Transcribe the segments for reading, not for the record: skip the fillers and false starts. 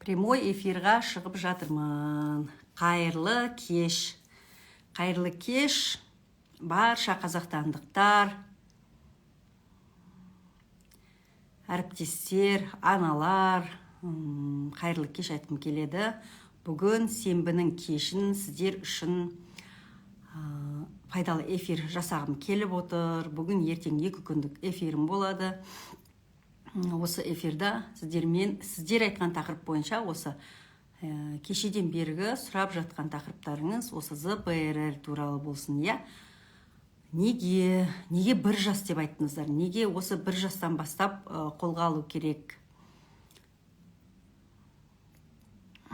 Прямой эфирға шығып жатырмын. Қайырлы кеш. Қайырлы кеш барша қазақстандықтар, әріптестер, аналар, қайырлы кеш айтқым келеді. Бүгін сенбінің кешін сіздер үшін пайдалы эфир жасағым келіп отыр. Бүгін ертең 2 күндік эфирім болады. Осы эфирда сіздермен, сіздер айтқан тақырып бойынша осы кешеден бергі сұрап жатқан тақырыптарыңыз осы ЗПРР туралы болсын, иә? Неге 1 жас деп айттыңыздар? Неге осы 1 жастан бастап қолға алу керек?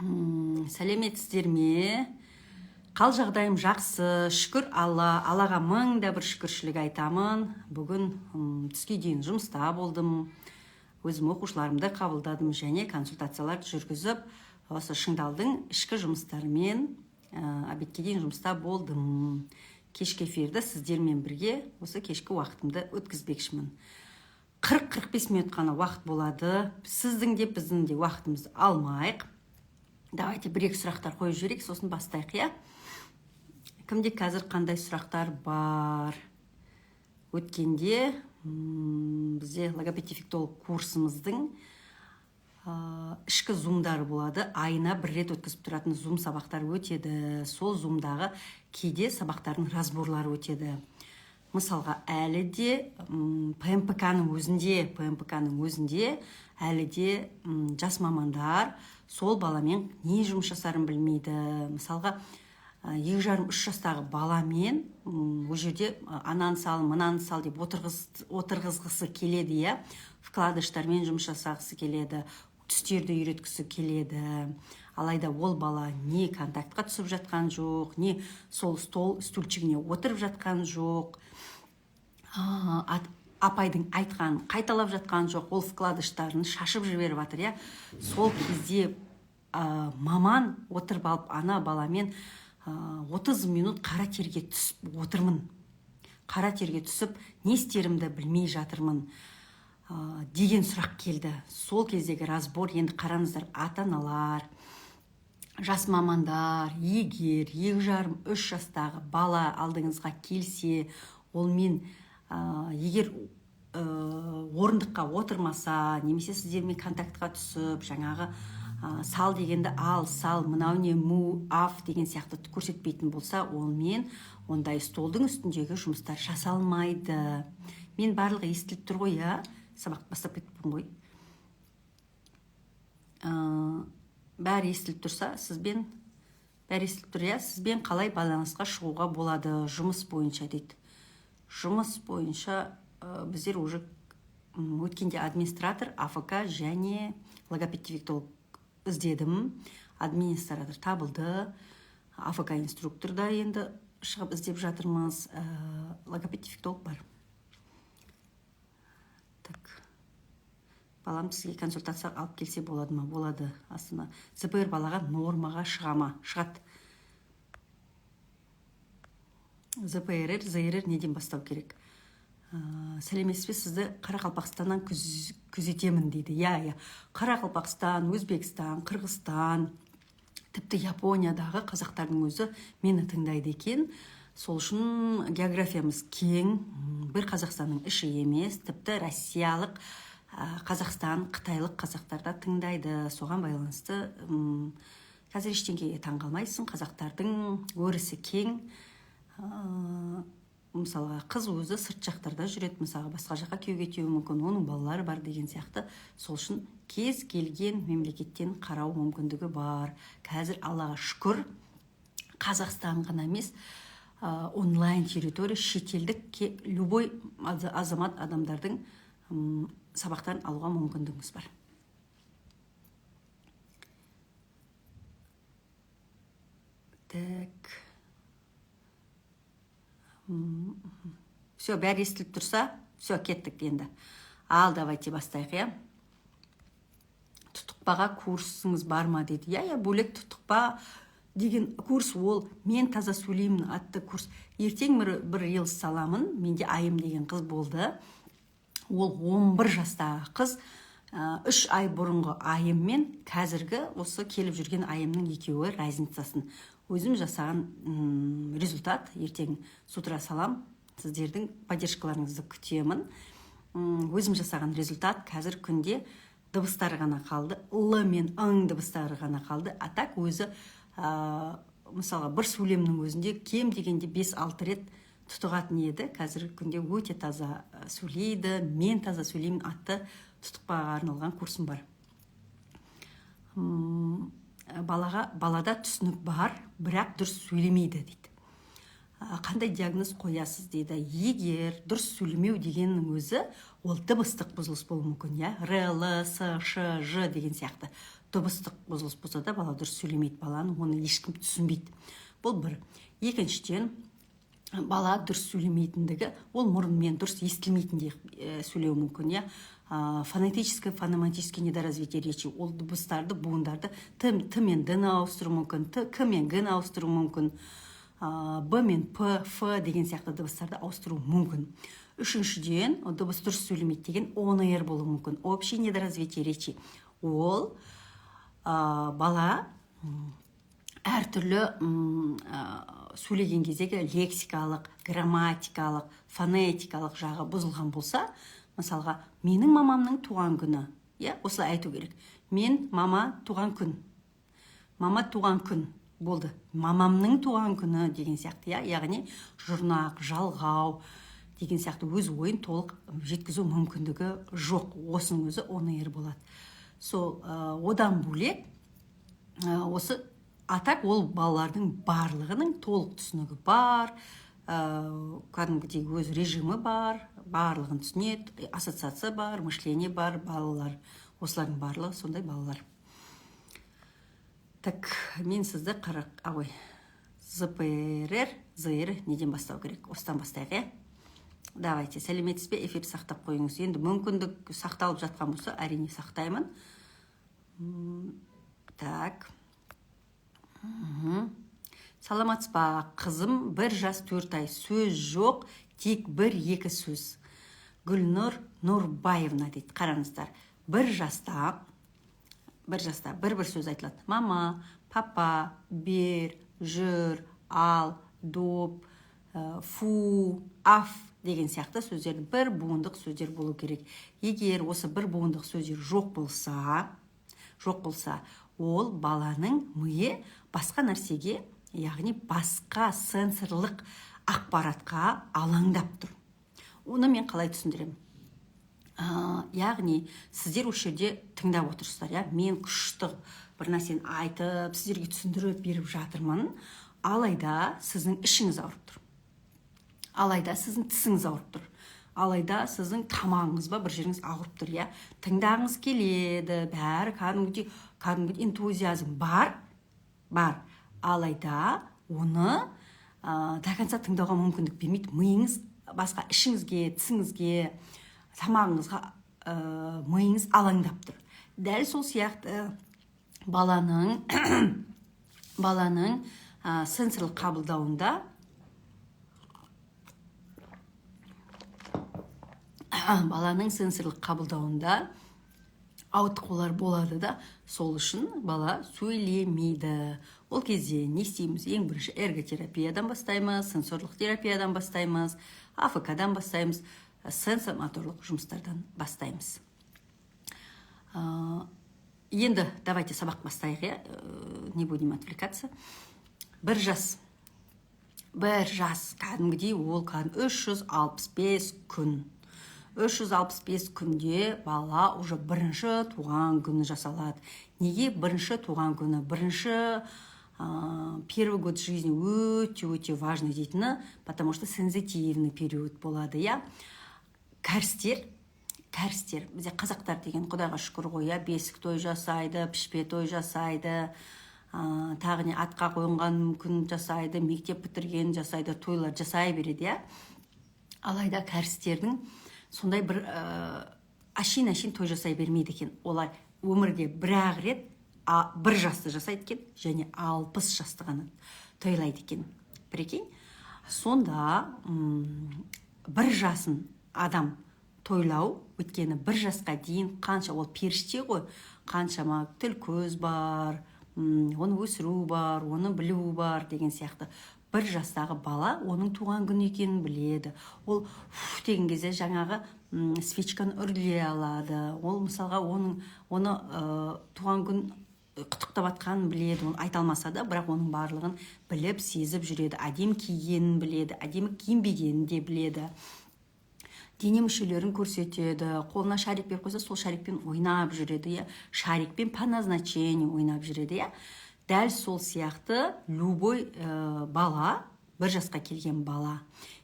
Сәлеметсіздер ме? Қал жағдайым жақсы, шүкір Алла, Аллаға мың да бір шүкіршілік айтамын. Бүгін түске дейін жұмыста болдым. Өзім оқушыларымды қабылдадым және консультациялар жүргізіп, осы шыңдалдың ішкі жұмыстарымен обедке дейін жұмыста болдым. Кешкі эфирді сіздермен бірге осы кешкі уақытымды өткізбекшімін. 40-45 минут қана уақыт болады. Сіздің де, біздің де уақытымызды алмайық. Давайте бір-екі сұрақтар қойып жіберейік, сосын бастайық, иә? Кімде қазір қандай сұрақтар бар? Өткенде бізде логопед-дефектолог курсымыздың ішкі зумдары болады. Айына бір рет өткізіп тұратын зум сабақтар өтеді. Сол зумдағы кейде сабақтардың разборлары өтеді. Мысалға, әлі де ПМПК-ның өзінде, ПМПК-ның өзінде әлі де жас мамандар сол баламен не жұмыс жасарын білмейді. Мысалға, 2,5-3 жастағы баламен ол жерде ананы сал, мынаны сал деп отырғызғысы келеді, иә? Вкладыштармен жұмыс жасағысы келеді, түстерді үйреткісі келеді. Алайда ол бала не контактқа түсіп жатқан жоқ, не сол стол стульчигіне отырып жатқан жоқ, апайдың айтқанын қайталап жатқан жоқ, ол вкладыштарын шашып жіберіп жатыр, иә? Сол кезде маман отырып алып ана баламен 30 минут қара терге түсіп отырмын. Қара терге түсіп, не істерімді білмей жатырмын деген сұрақ келді. Сол кездегі разбор, енді қараңыздар, ата-аналар, жас мамандар, егер 2,5-3 жастағы бала алдыңызға келсе, ол мен, егер орындыққа отырмаса, немесе сіздермен контактқа түсіп, жаңағы сал дегенді ал, сал, мынау не, му, аф деген сияқты көрсетпейтін болса, ол мен ондай столдың үстіндегі жұмыстар жасалмайды. Мен барлығы естіліп тұр ғой, иә? Сабақ бастап кетіппін ғой. Бәрі естіліп тұрса, сізбен, бәрі естіліп тұр, иә? Сізбен қалай байланысқа шығуға болады жұмыс бойынша дейді. Жұмыс бойынша біздер уже өткенде администратор, АФК және логопед-дефектолог іздедім. Администратор табылды, АФК инструктор да енді шығып іздеп жатырмыз, логопед-дефектолог бар. Так. Балам сізге консультация алып келсе болады ма? Болады. Астана. ЗПР балаға нормаға шыға ма? Шығады. ЗПРР, ЗРР неден бастау керек? Сәлеметсіз бе, сізді Қарақалпақстаннан күзетемін дейді. Иә, иә. Қарақалпақстан, Өзбекстан, Қырғызстан, тіпті Япониядағы қазақтардың өзі мені тыңдайды екен. Сол үшін географиямыз кең, бір Қазақстанның іші емес, тіпті россиялық, Қазақстан, қытайлық қазақтар да тыңдайды. Соған байланысты, қазір ештеңеге таңғалмайсың, қазақтардың өрісі кең. Мысалға, қыз өзі сырт жақтарда жүреді, мысалға, басқа жаққа күйеуге кетуі мүмкін, оның балалары бар деген сияқты. Сол үшін кез келген мемлекеттен қарау мүмкіндігі бар. Қазір Аллаға шүкір, Қазақстан ғана емес, онлайн территория, шетелдік любой азамат адамдардың сабақтарын алуға мүмкіндігіңіз бар. Так. Все, бәрі естіліп тұрса, все, кеттік енді. Ал, давайте бастайық, иә? Тұтықпаға курсыңыз бар ма дейді. Иә, иә, бөлек тұтықпа деген курс, ол мен таза сөйлеймін атты курс. Ертең бір рилс саламын. Менде Айым деген қыз болды. Ол 11 жастағы қыз. 3 ай бұрынғы айым мен қазіргі осы келіп жүрген айымның екеуі разницасын өзім жасаған результат. Ертең с утра салам, сіздердің поддержкаларыңызды күтемін. Өзім жасаған результат: қазір күнде дыбыстары ғана қалды, л мен ң дыбыстары ғана қалды. А так өзі мысалға, бір сөйлемнің өзінде кем дегенде 5-6 рет тұтығатын еді. Қазіргі күнде өте таза сөйлейді. «Мен таза сөйлеймін» атты тұтықпаға арналған курсым бар. Балаға, балада түсінік бар, бірақ дұрыс сөйлемейді дейді. Қандай диагноз қоясыз дейді. Егер дұрыс сөйлемеу дегеннің өзі ол дыбыстық бұзылыс болуы мүмкін, иә, р, л, с, ш, ж деген сияқты дыбыстық бұзылыс болса да, бала дұрыс сөйлемейді, баланы оны ешкім түсінбейді. Бұл бір. Екіншіден, бала дұрыс сөйлемейтіндігі ол мұрнымен дұрыс естілмейтіндей сөйлеуі мүмкін, иә, фонетическое, фонематическое недоразвитие речи. Ол дыбыстарды, буындарды т, т мен д ны ауыстыруы мүмкін, т, к мен г ны ауыстыруы мүмкін, б мен п, ф деген сияқты дыбыстарды ауыстыруы мүмкін. Үшіншіден, дыбыс дұрыс сөйлемейді деген ОНР болуы мүмкін, общее недоразвитие речи. Ол бала әртүрлі сөйлеген кездегі лексикалық, грамматикалық, фонетикалық жағы бұзылған болса. Мысалға, менің мамамның туған күні, иә, осылай айту керек: мен мама туған күн, мама туған күн болды, мамамның туған күні деген сияқты, иә. Яғни жұрнақ, жалғау деген сияқты өз ойын толық жеткізу мүмкіндігі жоқ. Осының өзі ОНР болады. Сол одан бөлек осы, а так ол балалардың барлығының толық түсінігі бар, кәдімгідей өз режимі бар, барлығын түсінеді, ассоциация бар, мышление бар балалар. Осылардың барлығы сондай балалар. Так, мен сізді қырық, а, ой, ЗПРР, ЗР неден бастау керек? Осыдан бастайық, иә, давайте. Сәлеметсіз бе, эфир сақтап қойыңыз. Енді мүмкіндік сақталып жатқан болса, әрине, сақтаймын. Так. Саламатсыз ба, қызым 1 жас 4 ай, сөз жоқ, тек бір екі сөз. Гүлнұр Нұрбаевна дейді. Қараңыздар, 1 жаста, 1 жаста бір бір сөз айтылады: мама, папа, бер, жүр, ал, доп, фу, аф деген сияқты сөздер бір буындық сөздер болу керек. Егер осы бір буындық сөздер жоқ болса, ол баланың миы басқа нәрсеге, яғни басқа сенсорлық ақпаратқа алаңдап тұр. Оны мен қалай түсіндіремін? Яғни сіздер осы жерде тыңдап отырсыздар, иә, мен күшті бір нәрсені айтып, сіздерге түсіндіріп беріп жатырмын. Алайда сіздің ішіңіз ауырып тұр, алайда сіздің тісіңіз ауырып тұр, алайда сіздің тамағыңыз ба, бір жеріңіз ауырып тұр, иә. Тыңдағыңыз келеді, бәрі кәдімгідей энтузиазм бар, алайда оны до конца тыңдауға мүмкіндік бермейді миыңыз. Басқа ішіңізге, тісіңізге, тамағыңызға миыңыз алаңдап тұр. Дәл сол сияқты баланың сенсорлық қабылдауында, баланың сенсорлық қабылдауында ауытқулар болады да, сол үшін бала сөйлемейді. Ол кезде не істейміз? Ең бірінші эрготерапиядан бастаймыз, сенсорлық терапиядан бастаймыз, АФК-дан бастаймыз, сенсомоторлық жұмыстардан бастаймыз. Енді давайте сабақ бастайық, иә, не будем отвлекаться. 1 жас, 1 жас кәдімгідей ол кәдімгі 365 күн. 365 күнде бала уже бірінші туған күні жасалады. Неге бірінші туған күні, бірінші первый год жизни өте өте важный дейтіні? Потому что сензитивный период болады, иә. Кәрістер, бізде қазақтар деген, құдайға шүкір ғой, иә, бесік той жасайды, пішпе той жасайды, тағы не, атқа қонған күн жасайды, мектеп бітірген жасайды, тойлар жасай береді, иә. Алайда кәрістердің сондай бір әшейін әшейін той жасай бермейді екен. Олар өмірде бір ақ рет 1 жасты жасайды екен және 60 жасты ғана тойлайды екен, прикинь. Сонда 1 жасын адам тойласа, Тойлау, өйткені 1 жасқа дейін қанша ол періште ғой, қаншама тіл көз бар, оны өсіру бар, оны білу бар деген сияқты. 1 жастағы бала оның туған күні екенін біледі. Ол «фу» деген кезде жаңағы свечканы үрлей алады. Ол, мысалға, оның оны туған күн құттықтап жатқанын біледі. Оны айта алмаса да, бірақ оның барлығын біліп, сезіп жүреді. Әдемі кигенін біледі, әдемі киінбегенін де біледі. Дене мүшелерін көрсетеді. Қолына шарик беріп қойса, сол шарикпен ойнап жүреді, иә, шарикпен по назначению ойнап жүреді, иә. Дәл сол сияқты любой бала, 1 жасқа келген бала,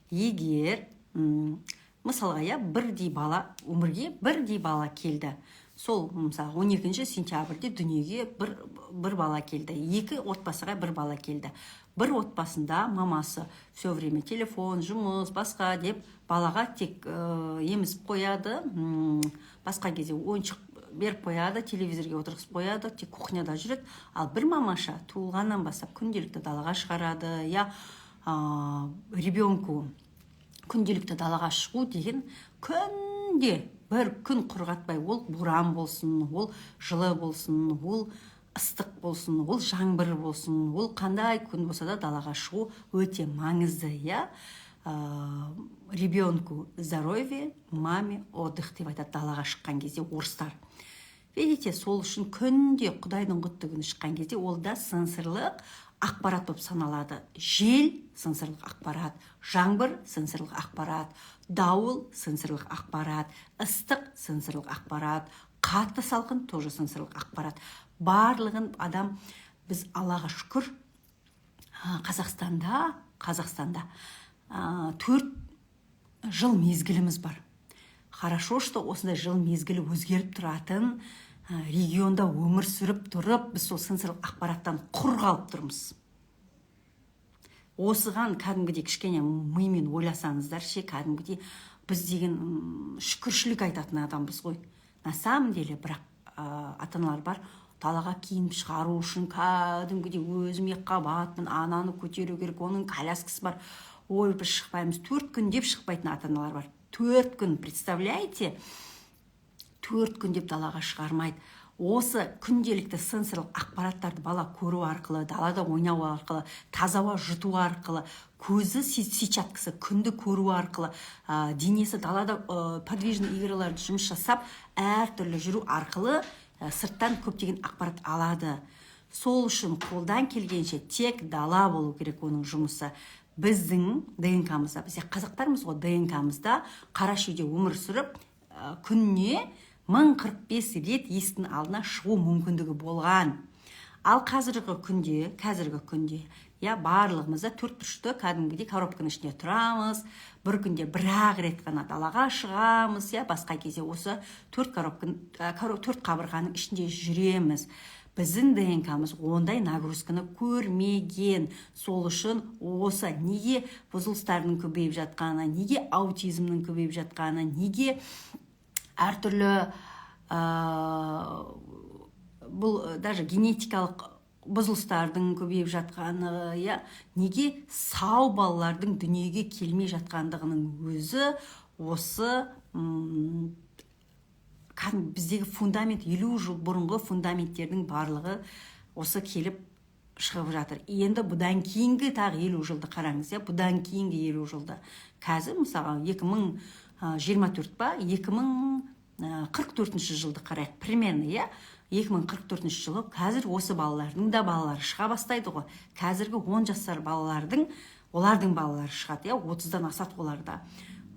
егер мысалға, иә, бірдей бала өмірге, бірдей бала келді. Сол, мысалы, 12 сентябрьде дүниеге бір бала келді, екі отбасыға бір бала келді. Бір отбасында мамасы все время телефон, жұмыс, басқа деп балаға тек емізіп қояды, басқа кезде ойыншық беріп қояды, телевизорге отырғызып қояды, тек кухняда жүреді. Ал бір мамаша туылғаннан бастап күнделікті далаға шығарады, иә. Ребенку күнделікті далаға шығу деген күнде бір күн құрғатпай, ол боран болсын, ол жылы болсын, ол ыстық болсын, ол жаңбыр болсын, ол қандай күн болса да, далаға шығу өте маңызды, иә. «Ребенку здоровье, маме отдых» деп айтады далаға шыққан кезде орыстар, видите. Сол үшін күнде құдайдың құтты күні шыққан кезде ол да сенсорлық ақпарат болып саналады. Жел — сенсорлық ақпарат, жаңбыр — сенсорлық ақпарат, дауыл — сенсорлық ақпарат, ыстық — сенсорлық ақпарат, қатты салқын тоже сенсорлық ақпарат. Барлығын адам, біз, Аллаға шүкір, Қазақстанда 4 жыл мезгіліміз бар. Хорошо, что осындай жыл мезгілі өзгеріп тұратын регионда өмір сүріп тұрып, біз сол сенсорлық ақпараттан құр қалып тұрмыз. Осыған кәдімгідей кішкене мимен ойласаңыздар ше. Кәдімгідей біз деген шүкіршілік айтатын адамбыз ғой на самом деле. Бірақ ата аналар бар, далаға киініп шығару үшін кәдімгідей өзім екіқабатпын, ананы көтеру керек, оның коляскасы бар, ой, біз шықпаймыз, 4 күн деп шықпайтын ата аналар бар. 4 күн, представляете, 4 күн деп далаға шығармайды. Осы күнделікті сенсорлық ақпараттарды бала көру арқылы, далада ойнау арқылы, таза ауа жұту арқылы, көзі, сетчаткасы күнді көру арқылы, денесі далада подвижный играларды жұмыс жасап, әртүрлі жүру арқылы сырттан көптеген ақпарат алады. Сол үшін қолдан келгенше тек дала болу керек оның жұмысы. Біздің ДНКмызда, біз қазақтармыз ғой, ДНКмызда қара үйде өмір сүріп, күніне 1045 рет есіктің алдына шығу мүмкіндігі болған. Ал қазіргі күнде, иә, барлығымыз да төрт бұрышты кәдімгідей коробканың ішінде тұрамыз. Бір күнде бір ақ рет қана далаға шығамыз, иә, басқа кезде осы төрт коробканың, төрт қабырғаның ішінде жүреміз. Біздің ДНКмыз ондай нагрузканы көрмеген. Сол үшін осы неге бұзылыстардың көбейіп жатқаны, неге аутизмнің көбейіп жатқаны, неге әртүрлі бұл даже генетикалық бұзылыстардың көбейіп жатқаны, иә, неге сау балалардың дүниеге келмей жатқандығының өзі осы кәдімгі біздегі фундамент, 50 жыл бұрынғы фундаменттердің барлығы осы келіп шығып жатыр. Енді бұдан кейінгі тағы 50 жылды қараңыз, иә, бұдан кейінгі 50 жылды. Қазір, мысалға, 2024 па, 2044 жылды қарайық примерно, иә. 2044 жылы қазір осы балалардың да балалары шыға бастайды ғой. Қазіргі 10 жасар балалардың, олардың балалары шығады, иә, 30-дан асады оларда.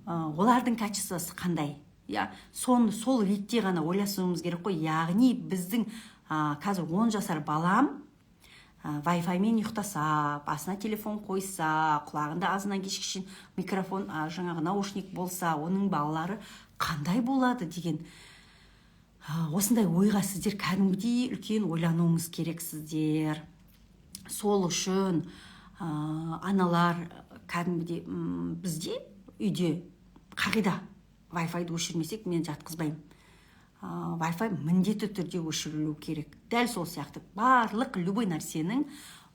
Олардың качествосы қандай, иә? Соны сол ретте ғана ойласуымыз керек қой. Яғни біздің қазір 10 жасар балам Wi-Fi мен ұйықтаса, басына телефон қойса, құлағында азаннан кешке шейін микрофон, жаңағы наушник болса, оның балалары қандай болады деген осындай ойға сіздер кәдімгідей үлкен ойлануыңыз керексіздер. Сол үшін аналар кәдімгідей бізде үйде қағида: Wi-Fi өшірмесек, мен жатқызбаймын. Wi-Fi міндетті түрде өшірілу керек. Дәл сол сияқты барлық любой нәрсенің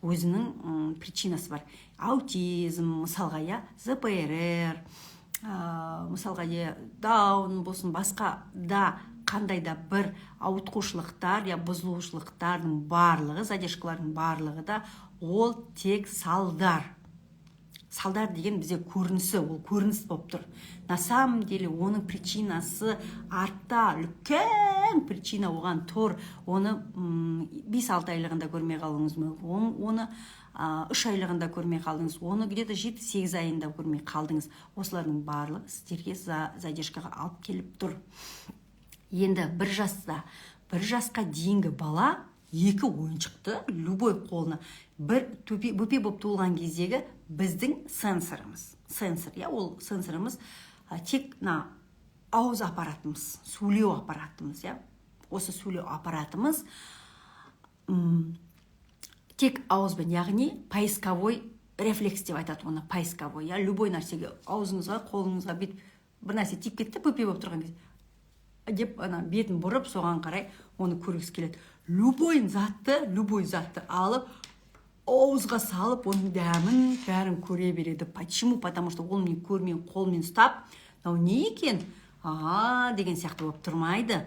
өзінің причинасы бар. Аутизм, мысалға, иә, ЗПРР, Мысалға, не Даун болсын, басқа да қандай да бір ауытқушылықтар, я бұзылушылықтардың барлығы, задержкалардың барлығы да ол тек салдар. Салдар деген бізде көрінісі, ол көрініс болып тұр. На самом деле оның причинасы артта, үлкен причина оған тұр. Оны 5-6 айлығында көрмей қалуыңыз мүмкін, оны 3 айлығында көрмей қалдыңыз, оны где-то 7-8 айында көрмей қалдыңыз. Осылардың барлығы сіздерге задержкаға алып келіп тұр. Енді 1 жаста, 1 жасқа дейінгі бала екі ойыншықты любой қолына бір бөпе болып туылған кездегі біздің сенсорымыз, сенсор, иә, ол сенсорымыз тек мына ауыз аппаратымыз, сөйлеу аппаратымыз, иә. Осы сөйлеу аппаратымыз тек ауызбен, яғни поисковой рефлекс деп айтады оны, поисковой, иә. Любой нәрсеге аузыңызға, қолыңызға бүйтіп бір нәрсе тиіп кетті, бөпе болып тұрған кезде деп ана бетін бұрып, соған қарай оны көргісі келеді. Любой затты, любой затты алып, ауызға салып, оның дәмін, бәрін көре береді. Почему? Потому что ол мен көрмей, қолмен ұстап, мынау не екен, а деген сияқты болып тұрмайды,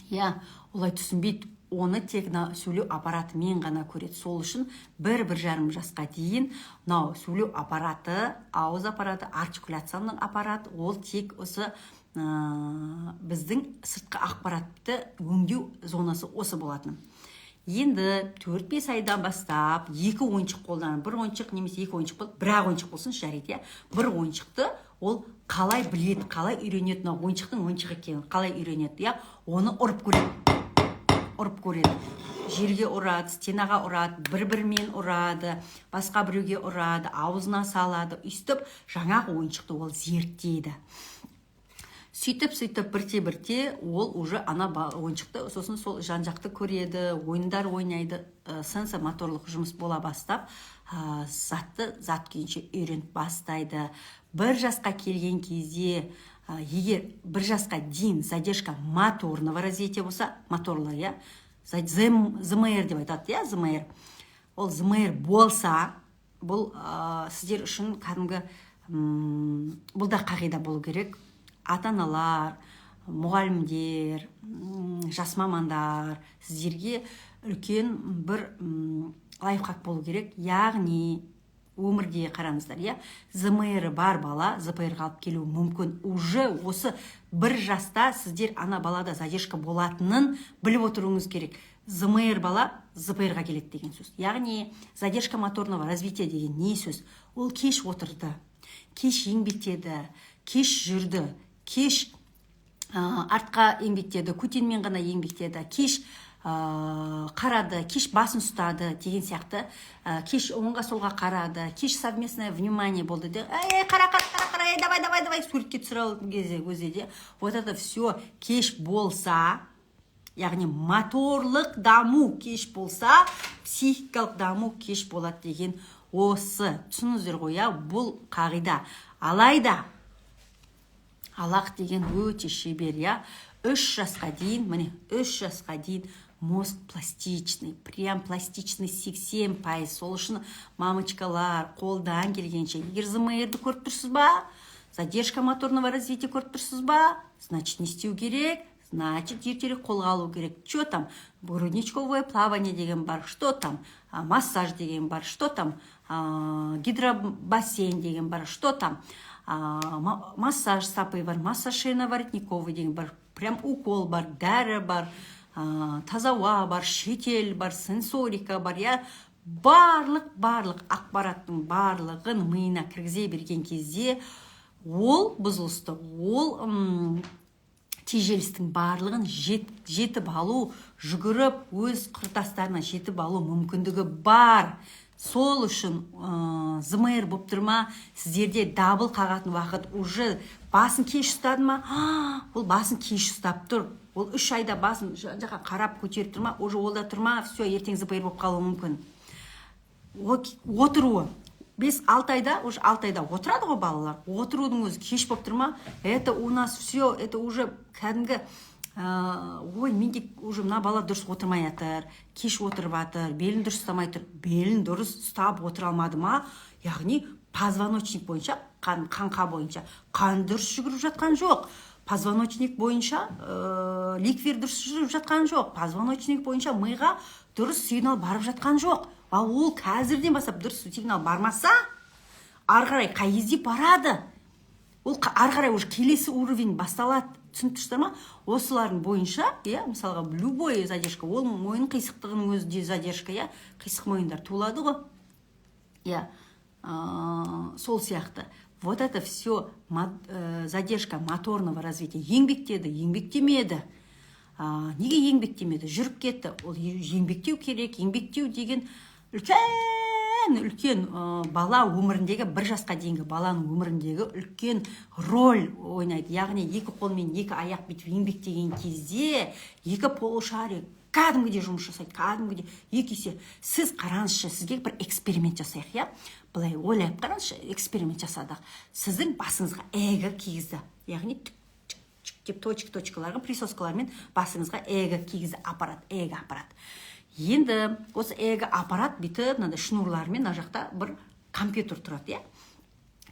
иә, олай түсінбейді. Оны тек мына сөйлеу аппаратымен ғана көреді. Сол үшін 1-1,5 жасқа дейін мынау сөйлеу аппараты, ауыз аппараты, артикуляцияның аппараты, ол тек осы біздің сыртқы ақпаратты өңдеу зонасы осы болатын. Енді 4-5 айдан бастап екі ойыншық қолданып, бір ойыншық немесе екі ойыншық болып, бір ақ ойыншық болсын, жарайды, иә. Бір ойыншықты ол қалай біледі, қалай үйренеді, мынау ойыншықтың ойыншық екенін қалай үйренеді, иә? Оны ұрып көреді, ұрып көреді, жерге ұрады, стенаға ұрады, бір бірімен ұрады, басқа біреуге ұрады, аузына салады. Өйстіп жаңағы ойыншықты ол зерттейді. Сөйтіп, сөйтіп, бірте бірте ол уже ана ойыншықты, сосын сол жан жақты көреді, ойындар ойнайды, сенсомоторлық жұмыс бола бастап, затты зат күйінше үйреніп бастайды. 1 жасқа келген кезде, егер 1 жасқа дейін задержка моторного развития болса, моторлы, иә, ЗМР деп айтады, иә, ЗМР, ол ЗМР болса, бұл сіздер үшін кәдімгі бұл да қағида болу керек. Ата аналар, мұғалімдер, жас мамандар, сіздерге үлкен бір лайфхак болу керек. Яғни өмірде қараңыздар, иә, ЗМР бар бала ЗПР-ға алып келуі мүмкін. Уже осы 1 жаста сіздер ана балада задержка болатынын біліп отыруыңыз керек. ЗМР бала ЗПР-ға келеді деген сөз. Яғни задержка моторного развития деген не сөз? Ол кеш отырды, кеш еңбектеді, кеш жүрді, кеш артқа еңбектеді, көтенмен ғана еңбектеді, кеш қарады, кеш басын ұстады деген сияқты, кеш оңға солға қарады, кеш совместное внимание болды де, ей, қара, қара, қара, қара, ей, давай, давай, давай, суретке түсіре алатын кезде өзі де. Вот это все кеш болса, яғни моторлық даму кеш болса, психикалық даму кеш болады деген осы. Түсіндіңіздер ғой, иә? Бұл қағида. Алайда Аллах деген өте шебер, иә. 3 жасқа дейін, міне, 3 жасқа дейін мозг пластичный, прям пластичный 80%. Сол үшін, мамочкалар, қолдан келгенше, егер ЗМР-ді көріп тұрсыз ба, задержка моторного развития көріп тұрсыз ба, значит, не істеу керек? Значит, ертерек қолға алу керек. Че там, грудничковое плавание деген бар, что там, массаж деген бар, что там, гидробассейн деген бар, что там, массаж стопы бар, массаж шейно-воротниковый деген бар, прям укол бар, дәрі бар, таза ауа бар, шетел бар, сенсорика бар, иә. Барлық ақпараттың барлығын миына кіргізе берген кезде ол бұзылысты, ол тежелістің барлығын жетіп алу, жүгіріп өз құрдастарына жетіп алу мүмкіндігі бар. Сол үшін ЗМР болып тұр ма, сіздерде дабыл қағатын уақыт. Уже басын кеш ұстады ма, ол басын кеш ұстап тұр, ол 3 айда басын жан жаққа қарап көтеріп тұр ма, уже ол да тұр ма, все, ертең ЗПР болып қалуы мүмкін. Отыруы 5-6 айда, уже 6 айда отырады ғой балалар, отырудың өзі кеш болып тұр ма, это у нас все, это уже кәдімгі ой, менде уже мына бала дұрыс отырмай жатыр, кеш отырып жатыр, белін дұрыс ұстамай тұр. Белін дұрыс ұстап отыра алмады ма, яғни Позвоночник бойынша қан, қаңқа бойынша қан дұрыс жүгіріп жатқан жоқ, позвоночник бойынша ликвор дұрыс жүріп жатқан жоқ, позвоночник бойынша миға дұрыс сигнал барып жатқан жоқ. Ал ол қазірден бастап дұрыс сигнал бармаса, ары қарай қай кезде барады? Ол ары қарай уже келесі уровень басталады, түсініп тұрсыздар ма? Осылардың бойынша, иә, мысалға, любой задержка, ол мойын қисықтығының өзі де задержка, иә, қисық мойындар туылады ғой, иә, сол сияқты. Вот это все задержка моторного развития. Еңбектеді, еңбектемеді. Неге еңбектемеді? Жүріп кетті. Ол еңбектеу керек. Еңбектеу деген үлкен үлкен бала өміріндегі, 1 жасқа дейінгі баланың өміріндегі үлкен роль ойнайды. Яғни екі қолмен екі аяқ бүйтіп еңбектеген кезде екі полушарие кәдімгідей жұмыс жасайды, кәдімгідей екі есе. Сіз қараңызшы, сізге бір эксперимент жасайық, иә. Былай ойлап қараңызшы, эксперимент жасадық: сіздің басыңызға ЭЭГ кигізді, яғни түк түк түк деп точка точкаларға присоскалармен басыңызға ЭЭГ кигізді, аппарат, ЭЭГ аппарат. Енді осы ЭЭГ аппарат бүйтіп мынандай шнурлармен, мына жақта бір компьютер тұрады, иә.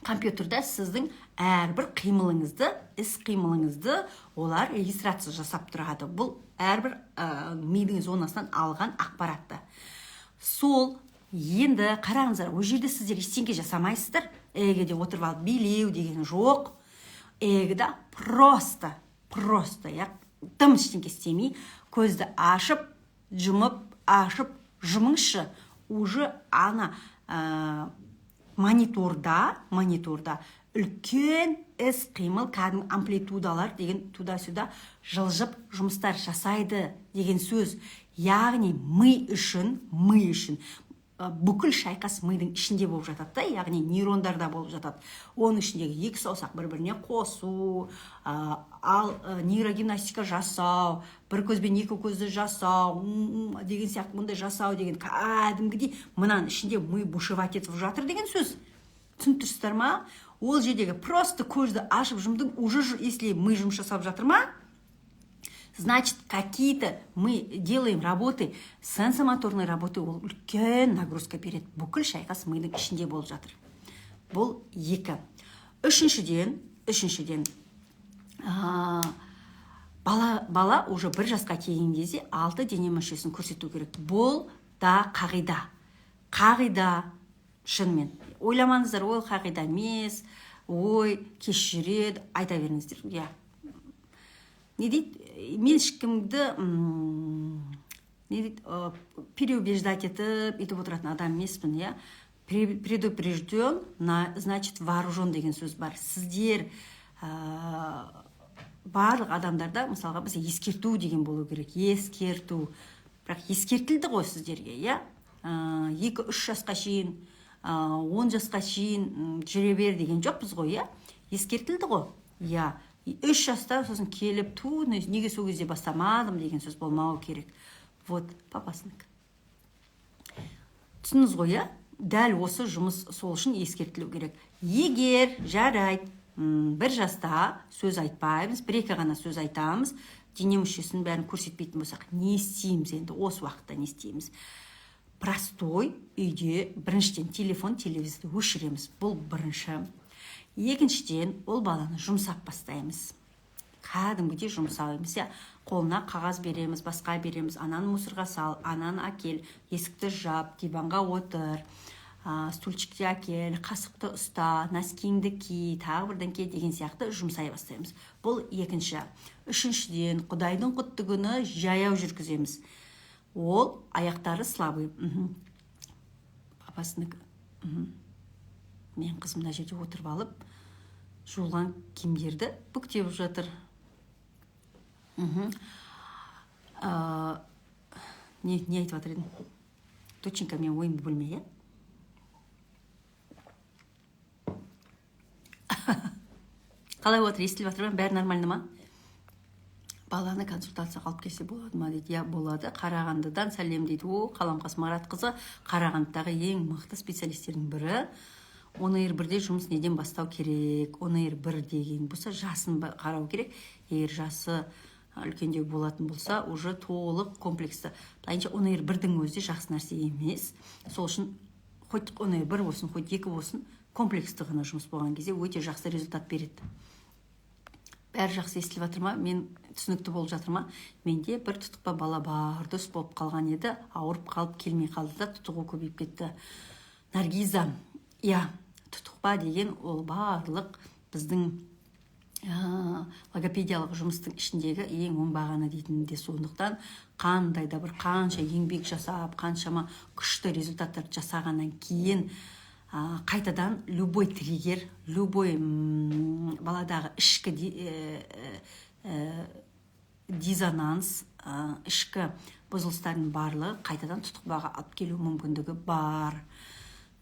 Компьютерда сіздің әрбір қимылыңызды, іс қимылыңызды олар регистрация жасап тұрады. Бұл әрбір мидың зонасынан алған ақпаратты. Сол енді қараңыздар, ол жерде сіздер ештеңе жасамайсыздар. ЭЭГ-де отырып алып билеу деген жоқ. ЭЭГ-да просто, иә, дым ештеңе істемей, көзді ашып жұмып, ашып жұмыңызшы, уже ана мониторда үлкен іс қимыл, кәдімгі амплитудалар деген туда сюда жылжып жұмыстар жасайды деген сөз. Яғни ми үшін бүкіл шайқас мидың ішінде болып жатады да, яғни нейрондарда болып жатады. Оның ішіндегі екі саусақ бір біріне қосу, ал нейрогимнастика жасау, бір көзбен екі көзді жасау деген сияқты, мұндай жасау деген кәдімгідей мынаның ішінде ми бушевать етіп жатыр деген сөз. Түсініп тұрсыздар ма? Ол жердегі просто көзді ашып жұмдың, уже если ми жұмыс жасап жатыр ма, значит, какие-то мы делаем работы, сенсомоторные работы. Ол үлкен нагрузка береді. Бүкіл шайқас мидың ішінде болып жатыр. Бұл екі. Үшіншіден, бала уже 1 жасқа келген кезде алты дене мүшесін көрсету керек. Бұл да қағида, қағида шынымен. Ойламаңыздар, ой, қағида емес, ой, кеш жүреді, айта беріңіздер, иә. Не дейді, мен ешкімді не дейді, переубеждать етіп өйтіп отыратын адам емеспін, иә. Предупрежден, значит вооружен деген сөз бар. Сіздер барлық адамдарда, мысалға, біз ескерту деген болу керек, ескерту. Бірақ ескертілді ғой сіздерге, иә, 2-3 жасқа шейін, 10 жасқа шейін жүре бер деген жоқпыз ғой, иә. Ескертілді ғой, иә. 3 жаста сосын келіп, ту, неге сол кезде бастамадым деген сөз болмау керек. Вот папасынікі, түсіндіңіз ғой, иә. Дәл осы жұмыс сол үшін ескертілу керек. Егер жарайды, 1 жаста сөз айтпаймыз, бір екі ғана сөз айтамыз, дене мүшесінің бәрін көрсетпейтін болсақ, не істейміз енді? Осы уақытта не істейміз? Простой, үйде біріншіден телефон, телевизорды өшіреміз, бұл бірінші. Екіншіден, ол баланы жұмсап бастаймыз, кәдімгідей жұмсаймыз, иә. Қолына қағаз береміз, басқа береміз: ананы мусорға сал, ананы әкел, есікті жап, диванға отыр, стульчикті әкел, қасықты ұста, носкиіңді ки, тағы бірдеңке деген сияқты жұмсай бастаймыз. Бұл екінші. Үшіншіден, құдайдың құтты күні жаяу жүргіземіз. Ол аяқтары слабый. Папасынікі. Менің қызым мына жерде отырып алып, жуылған киімдерді бүктеп жатыр. Не айтып жатыр едім, доченька? Мен ойымды бөлме, иә. Қалай отыр, естіліп жатыр ма? Бәрі нормально ма? Баланы консультацияға алып келсе болады ма дейді. Иә, болады. Қарағандыдан сәлем дейді. О, Қаламқас Маратқызы, Қарағандыдағы ең мықты специалистердің бірі. ОНР 1-де жұмыс неден бастау керек? ОНР 1 деген болса, жасын қарау керек. Егер жасы үлкендеу болатын болса, уже толық комплексті. Былайынша, ОНР 1-дің өзі де жақсы нәрсе емес. Сол үшін хоть ОНР 1 болсын, хоть 2 болсын, Комплексті ғана жұмыс болған кезде өте жақсы результат береді. Бәрі жақсы естіліп жатыр ма? Мен түсінікті болып жатыр ма? Менде бір тұтықпа бала бар, дұрыс болып қалған еді, ауырып қалып келмей қалды да, тұтығу көбейіп кетті. Наргиза, иә, тұтықпа деген ол барлық біздің логопедиялық жұмыстың ішіндегі ең оңбағаны дейтін де. Сондықтан қандай да бір, қанша еңбек жасап, қаншама күшті результаттар жасағаннан кейін қайтадан любой триггер, любой баладағы ішкі диссонанс, ішкі бұзылыстардың барлығы қайтадан тұтықпаға алып келу мүмкіндігі бар.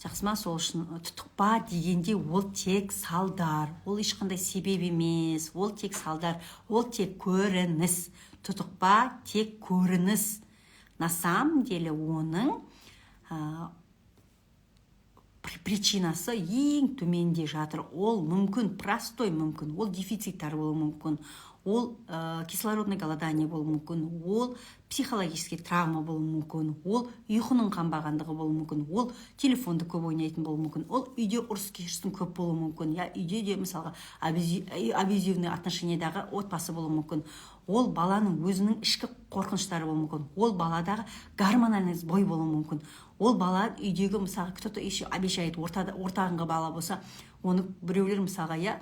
Жақсы ма? Сол үшін тұтықпа дегенде ол тек салдар, ол ешқандай себеп емес, ол тек салдар, ол тек көрініс. Тұтықпа тек көрініс. На самом деле оның причинасы ең төменде жатыр. Ол мүмкін простой, мүмкін ол дефициттар болуы мүмкін, ол кислородный голодание болуы мүмкін, ол психологический травма болуы мүмкін, ол ұйқының қанбағандығы болуы мүмкін, ол телефонды көп ойнайтын болуы мүмкін, ол үйде ұрыс керістің көп болуы мүмкін, иә, үйде де, мысалға, абьюзивный отношениедағы отбасы болуы мүмкін, ол баланың өзінің ішкі қорқыныштары болуы мүмкін, ол баладағы гормональный сбой болуы мүмкін, ол бала үйдегі, мысалға, кто то еще обижает, ортада ортаңғы бала болса, оны біреулер, мысалға, иә,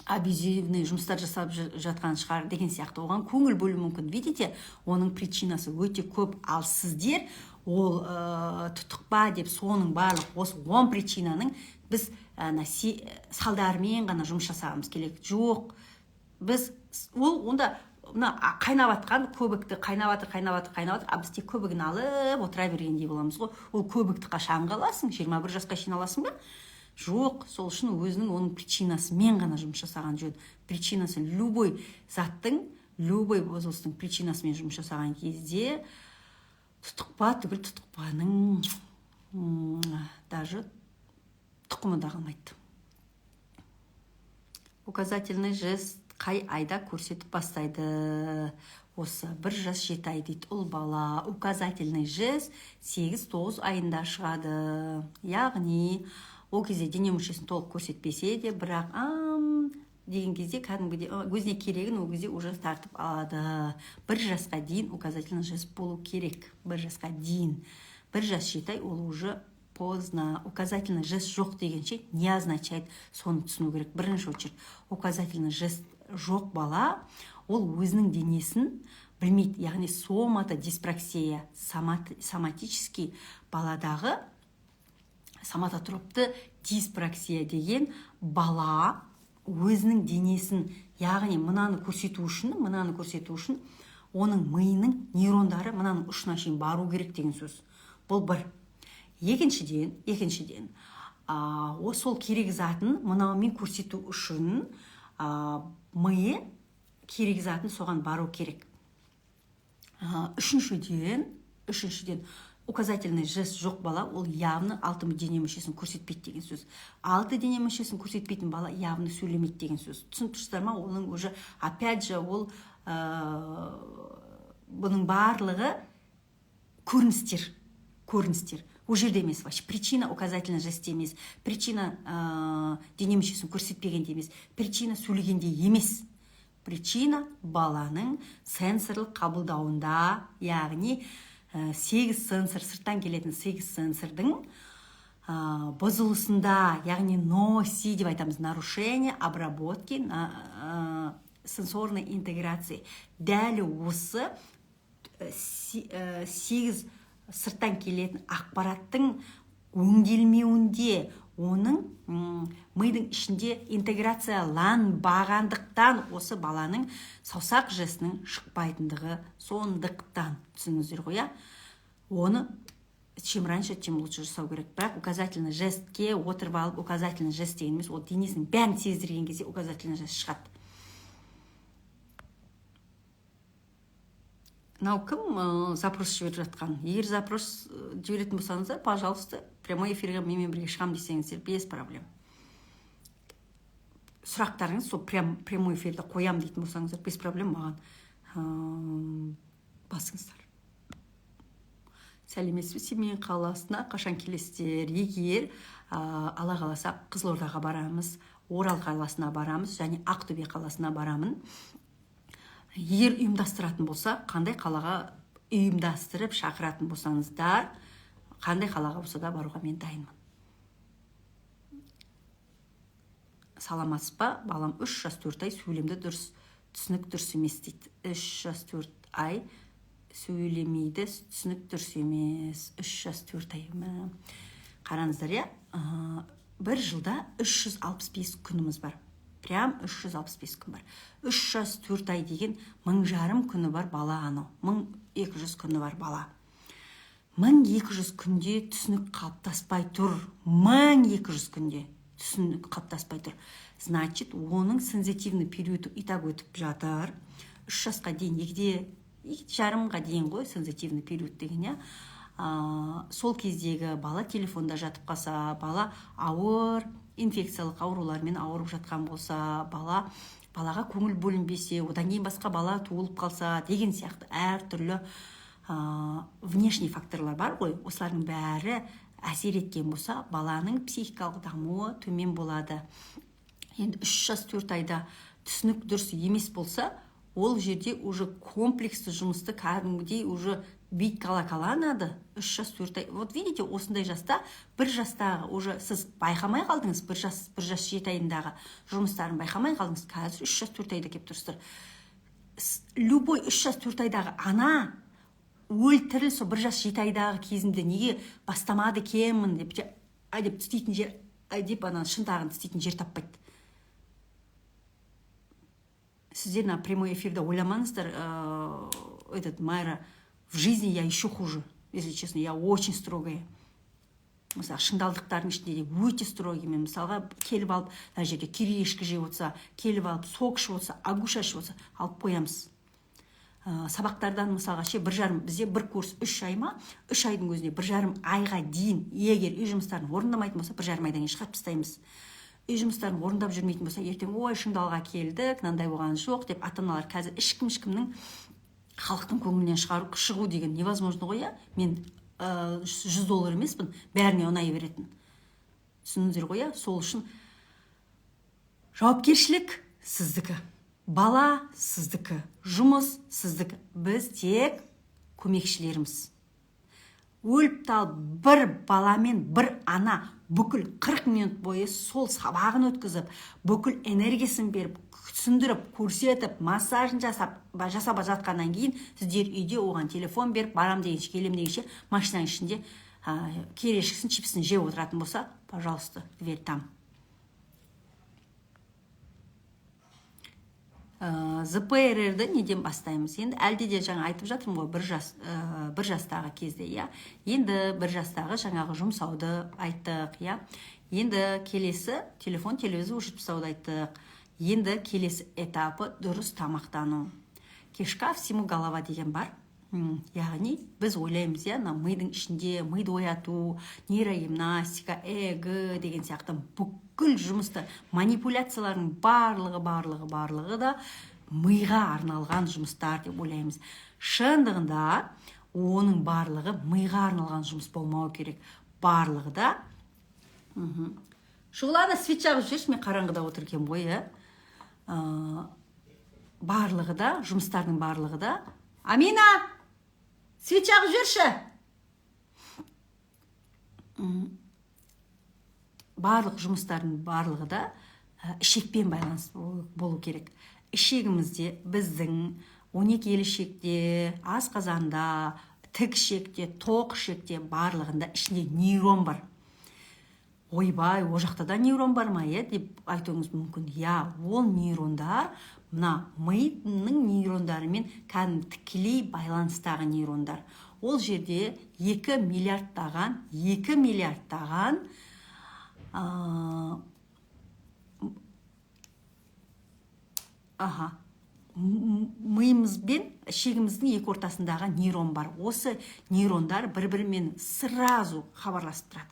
абьюзивный жұмыстар жасап жатқан шығар деген сияқты, оған көңіл бөлу мүмкін. Видите, оның причинасы өте көп. Ал сіздер ол тұтықпа деп соның барлық осы 10 причинаның біз ана салдарымен ғана жұмыс жасағымыз келеді. Жоқ, біз ол онда мына қайнап жатқан көбікті, қайнап жатыр, қайнап жатыр, қайнап жатыр, а біз тек көбігін алып отыра бергендей боламыз ғой. Ол көбікті қашанғы аласың? 21 жасқа шейін аласың ба? Жоқ. Сол үшін өзінің оның причинасымен ғана жұмыс жасаған жөн. Причинасы, любой заттың, любой бұзылыстың причинасымен жұмыс жасаған кезде тұтықпа түгіл, тұтықпаның даже тұқымы да қалмайды. Указательный жест қай айда көрсетіп бастайды? Осы 1 жас 7 ай дейді ұл бала. Указательный жест 8-9 айында шығады, яғни ол кезде дене мүшесін толық көрсетпесе де, бірақ ам деген кезде кәдімгідей өзіне керегін ол кезде уже тартып алады. 1 жасқа дейін указательный жест болу керек, 1 жасқа дейін. 1 жас 7 ай ол уже поздно. Указательный жест жоқ дегенше не означает, соны түсіну керек. Бірінші очередь, указательный жест жоқ бала ол өзінің денесін білмейді, яғни соматодиспраксия, соматический баладағы соматотропты диспраксия деген бала өзінің денесін, яғни мынаны көрсету үшін оның миының нейрондары мынаның ұшына шейін бару керек деген сөз. Бұл бір. Екіншіден, о сол керек затын мынаумен көрсету үшін миы керек затын соған бару керек. Үшіншіден, указательный жест жоқ бала ол явно алты дене мүшесін көрсетпейді деген сөз. Алты дене мүшесін көрсетпейтін бала явно сөйлемейді деген сөз. Түсініп тұрсыздар ма? Оның уже, опять же, ол бұның барлығы көріністер, көріністер. Ол жерде емес вообще причина, указательный жест емес причина, дене мүшесін көрсетпегенде емес причина, сөйлегенде емес причина, баланың сенсорлық қабылдауында, яғни сегіз сенсор, сырттан келетін сегіз сенсордың бұзылысында, яғни НОСИ деп айтамыз, нарушение обработки сенсорной интеграции. Дәл осы сегіз сырттан келетін ақпараттың өңделмеуінде, оның мидың ішінде интеграцияланбағандықтан осы баланың саусақ жестінің шықпайтындығы. Сондықтан түсініңіздер ғой, иә, оны чем раньше, тем лучше жасау керек. Бірақ указательный жестке отырып алып, указательный жест деген емес, ол денесінің бәрін сездірген кезде указательный жест шығады. Мынау кім запрос жіберіп жатқан? Егер запрос жіберетін болсаңыздар, пожалуйста, прямой эфирге менімен бірге шығамын десеңіздер, без проблем. Сұрақтарыңыз сол прямой эфирде қоямын дейтін болсаңыздар, без проблем, маған басыңыздар. Сәлеметсіз бе, Семей қаласына қашан келесіздер? Егер Алла қаласа, Қызылордаға барамыз, Орал қаласына барамыз және Ақтөбе қаласына барамын. Егер ұйымдастыратын болса, қандай қалаға ұйымдастырып шақыратын болсаңыздар, қандай қалаға болса да баруға мен дайынмын. Саламатсыз ба, балам 3 жас 4 ай, сөйлемді дұрыс, түсінік дұрыс емес дейді. 3 жас 4 ай сөйлемейді, түсінік дұрыс емес. 3 жас 4 ай. Қараңыздар, иә, бір жылда 365 күніміз бар. Прям 365 күн бар. 3 жас 4 ай деген 1500 күні бар бала анау. 1200 күні бар бала. 1200 күнде түсінік қалыптаспай тұр. 1200 күнде түсінік қалыптаспай тұр. Значит, оның сензитивный периоды и так өтіп жатыр. 3 жасқа дейін, 2,5-ға дейін ғой сензитивный период деген, иә. Сол кездегі бала телефонда жатып қалса, бала ауыр инфекциялық аурулармен ауырып жатқан болса, балаға көңіл бөлінбесе, одан кейін басқа бала туылып қалса деген сияқты әртүрлі внешний факторлар бар ғой, осылардың бәрі әсер еткен болса, баланың психикалық дамуы төмен болады. Енді 3 жас 4 айда түсінік дұрыс емес болса, ол жерде уже комплексті жұмысты кәдімгідей уже бит калакаланады. 3 жас 4 ай. Вот видите, осындай жаста, бір жастағы уже сіз байқамай қалдыңыз, бір жас, 1 жас 7 айындағы жұмыстарын байқамай қалдыңыз, қазір 3 жас 4 айда келіп тұрсыздар. Любой 3 жас 4 айдағы ана өлтіріл сол 1 жас 7 айдағы кезімде неге бастамады екенмін деп, деп тістейтін жер, деп ана шынтағын тістейтін жер таппайды. Сіздер на прямой эфирде ойламаңыздар, этот Майра, в жизни я еще хуже, если честно, я очень строгая. Мысалы, шыңдалдықтардың ішінде де өте строгий мен. Мысалға, келіп алып, мына жерде кириешки жеп отырса, келіп алып, сок ішіп отырса, агуша ішіп отырса, алып қоямыз. Сабақтардан мысалға ше, 1,5, бізде бір курс 3 ай ма, 3 айдың өзінде 1,5 айға дейін, егер үй жұмыстарын орындамайтын болса, 1,5 айдан кейін шығарып тастаймыз. Үй жұмыстарын орындап жүрмейтін болса, ертең ой, Шыңдалға келдік, мынандай болған жоқ деп ата-аналар қазір ешкім-ешкімнің халықтың көңілінен шығу деген невозможно ғой, иә? Мен 100 доллар емеспін, бәріне ұнай беретін. Түсіндіңіздер ғой, иә? Сол үшін жауапкершілік сіздікі, бала сіздікі, жұмыс сіздікі. Біз тек көмекшілеріміз. Өліп талып бір баламен бір ана бүкіл 40 минут бойы сол сабағын өткізіп, бүкіл энергиясын беріп, түсіндіріп, көрсетіп, массажын жасап жатқаннан кейін сіздер үйде оған телефон беріп, барам дегенше, келем дегенше машинаның ішінде кириешкісін, чипсін жеп отыратын болса, пожалуйста, дверь там. ЗПРР-ді неден бастаймыз? Енді әлде де жаңа айтып жатырмын ғой, бір жастағы кезде, иә. Енді бір жастағы жаңағы жұмсауды айттық, иә. Енді келесі телефон, телевизор өшіріп тастауды айттық. Енді келесі этапы дұрыс тамақтану. Кишка всему голова деген бар. Яғни біз ойлаймыз, иә, мына мидың ішінде миды ояту, нейрогимнастика, ЭЭГ деген сияқты бүкіл жұмысты, манипуляциялардың барлығы да миға арналған жұмыстар деп ойлаймыз. Шындығында оның барлығы миға арналған жұмыс болмау керек. Барлығы да. Шұғыланы свет жағып жіберші, мен қараңғыда отыр екенмін ғой, иә. Барлығы да, жұмыстардың барлығы да. Амина, свет жағып жіберші. Барлық жұмыстардың барлығы да ішекпен байланысты болу керек. Ішегімізде біздің 12 елі ішекте, асқазанда, тік ішекте, тоқ ішекте барлығында ішінде нейрон бар. Ойбай, о жақта да нейрон бар ма, е, деп айтуыңыз мүмкін. Иә, ол нейрондар мына мидың нейрондарымен кәдімгі тікелей байланыстағы нейрондар. Ол жерде 2 миллиардтаған, 2 миллиардтаған, миымыз бен ішегіміздің екі ортасындағы нейрон бар. Осы нейрондар бір-бірімен сразу хабарласып тұрады.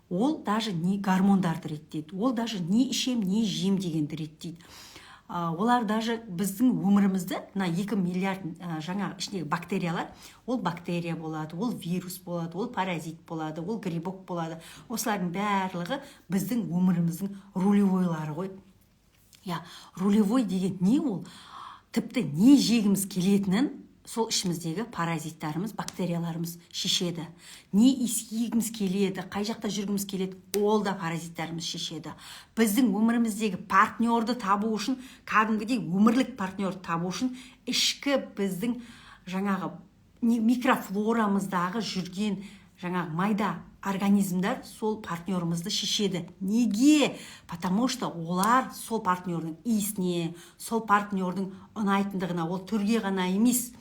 Ол даже не гормондарды реттейді, ол даже не ішем, не жем дегенді реттейді. Олар даже біздің өмірімізді, мына 2 миллиард жаңағы ішіндегі бактериялар, ол бактерия болады, ол вирус болады, ол паразит болады, ол грибок болады, осылардың барлығы біздің өміріміздің рулевойлары ғой, иә. Рулевой деген не? Ол тіпті не жегіміз келетінін сол ішіміздегі паразиттарымыз, бактерияларымыз шешеді. Не иіскегіміз келеді, қай жақта жүргіміз келеді, ол да паразиттарымыз шешеді. Біздің өміріміздегі партнерді табу үшін, кәдімгідей өмірлік партнерді табу үшін ішкі біздің жаңағы микрофлорамыздағы жүрген жаңағы майда организмдар сол партнерімізді шешеді. Неге? Потому что олар сол партнердің иісіне, сол партнердің ұнайтындығына, ол түрге ғана емес,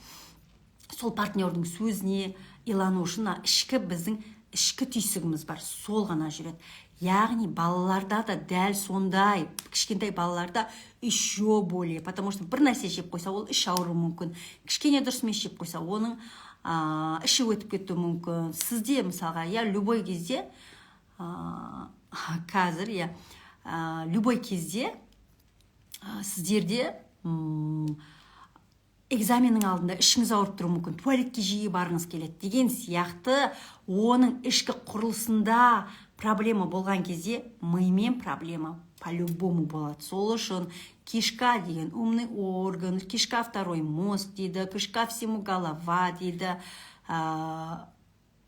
сол партнердің сөзіне илану үшін мына ішкі, біздің ішкі түйсігіміз бар, сол ғана жүреді. Яғни балаларда да дәл сондай, кішкентай балаларда еще более, потому что бір нәрсе жеп қойса, ол іш ауыруы мүмкін, кішкене дұрыс емес жеп қойса, оның іші өтіп кетуі мүмкін. Сізде мысалға, иә, любой кезде, қазір, иә, любой кезде сіздерде экзаменнің алдында ішіңіз ауырып тұруы мүмкін, туалетке жиі барғыңыз келеді деген сияқты. Оның ішкі құрылысында проблема болған кезде мимен проблема по-любому болады. Сол үшін кишка деген умный орган, кишка второй мозг дейді, кишка всему голова дейді.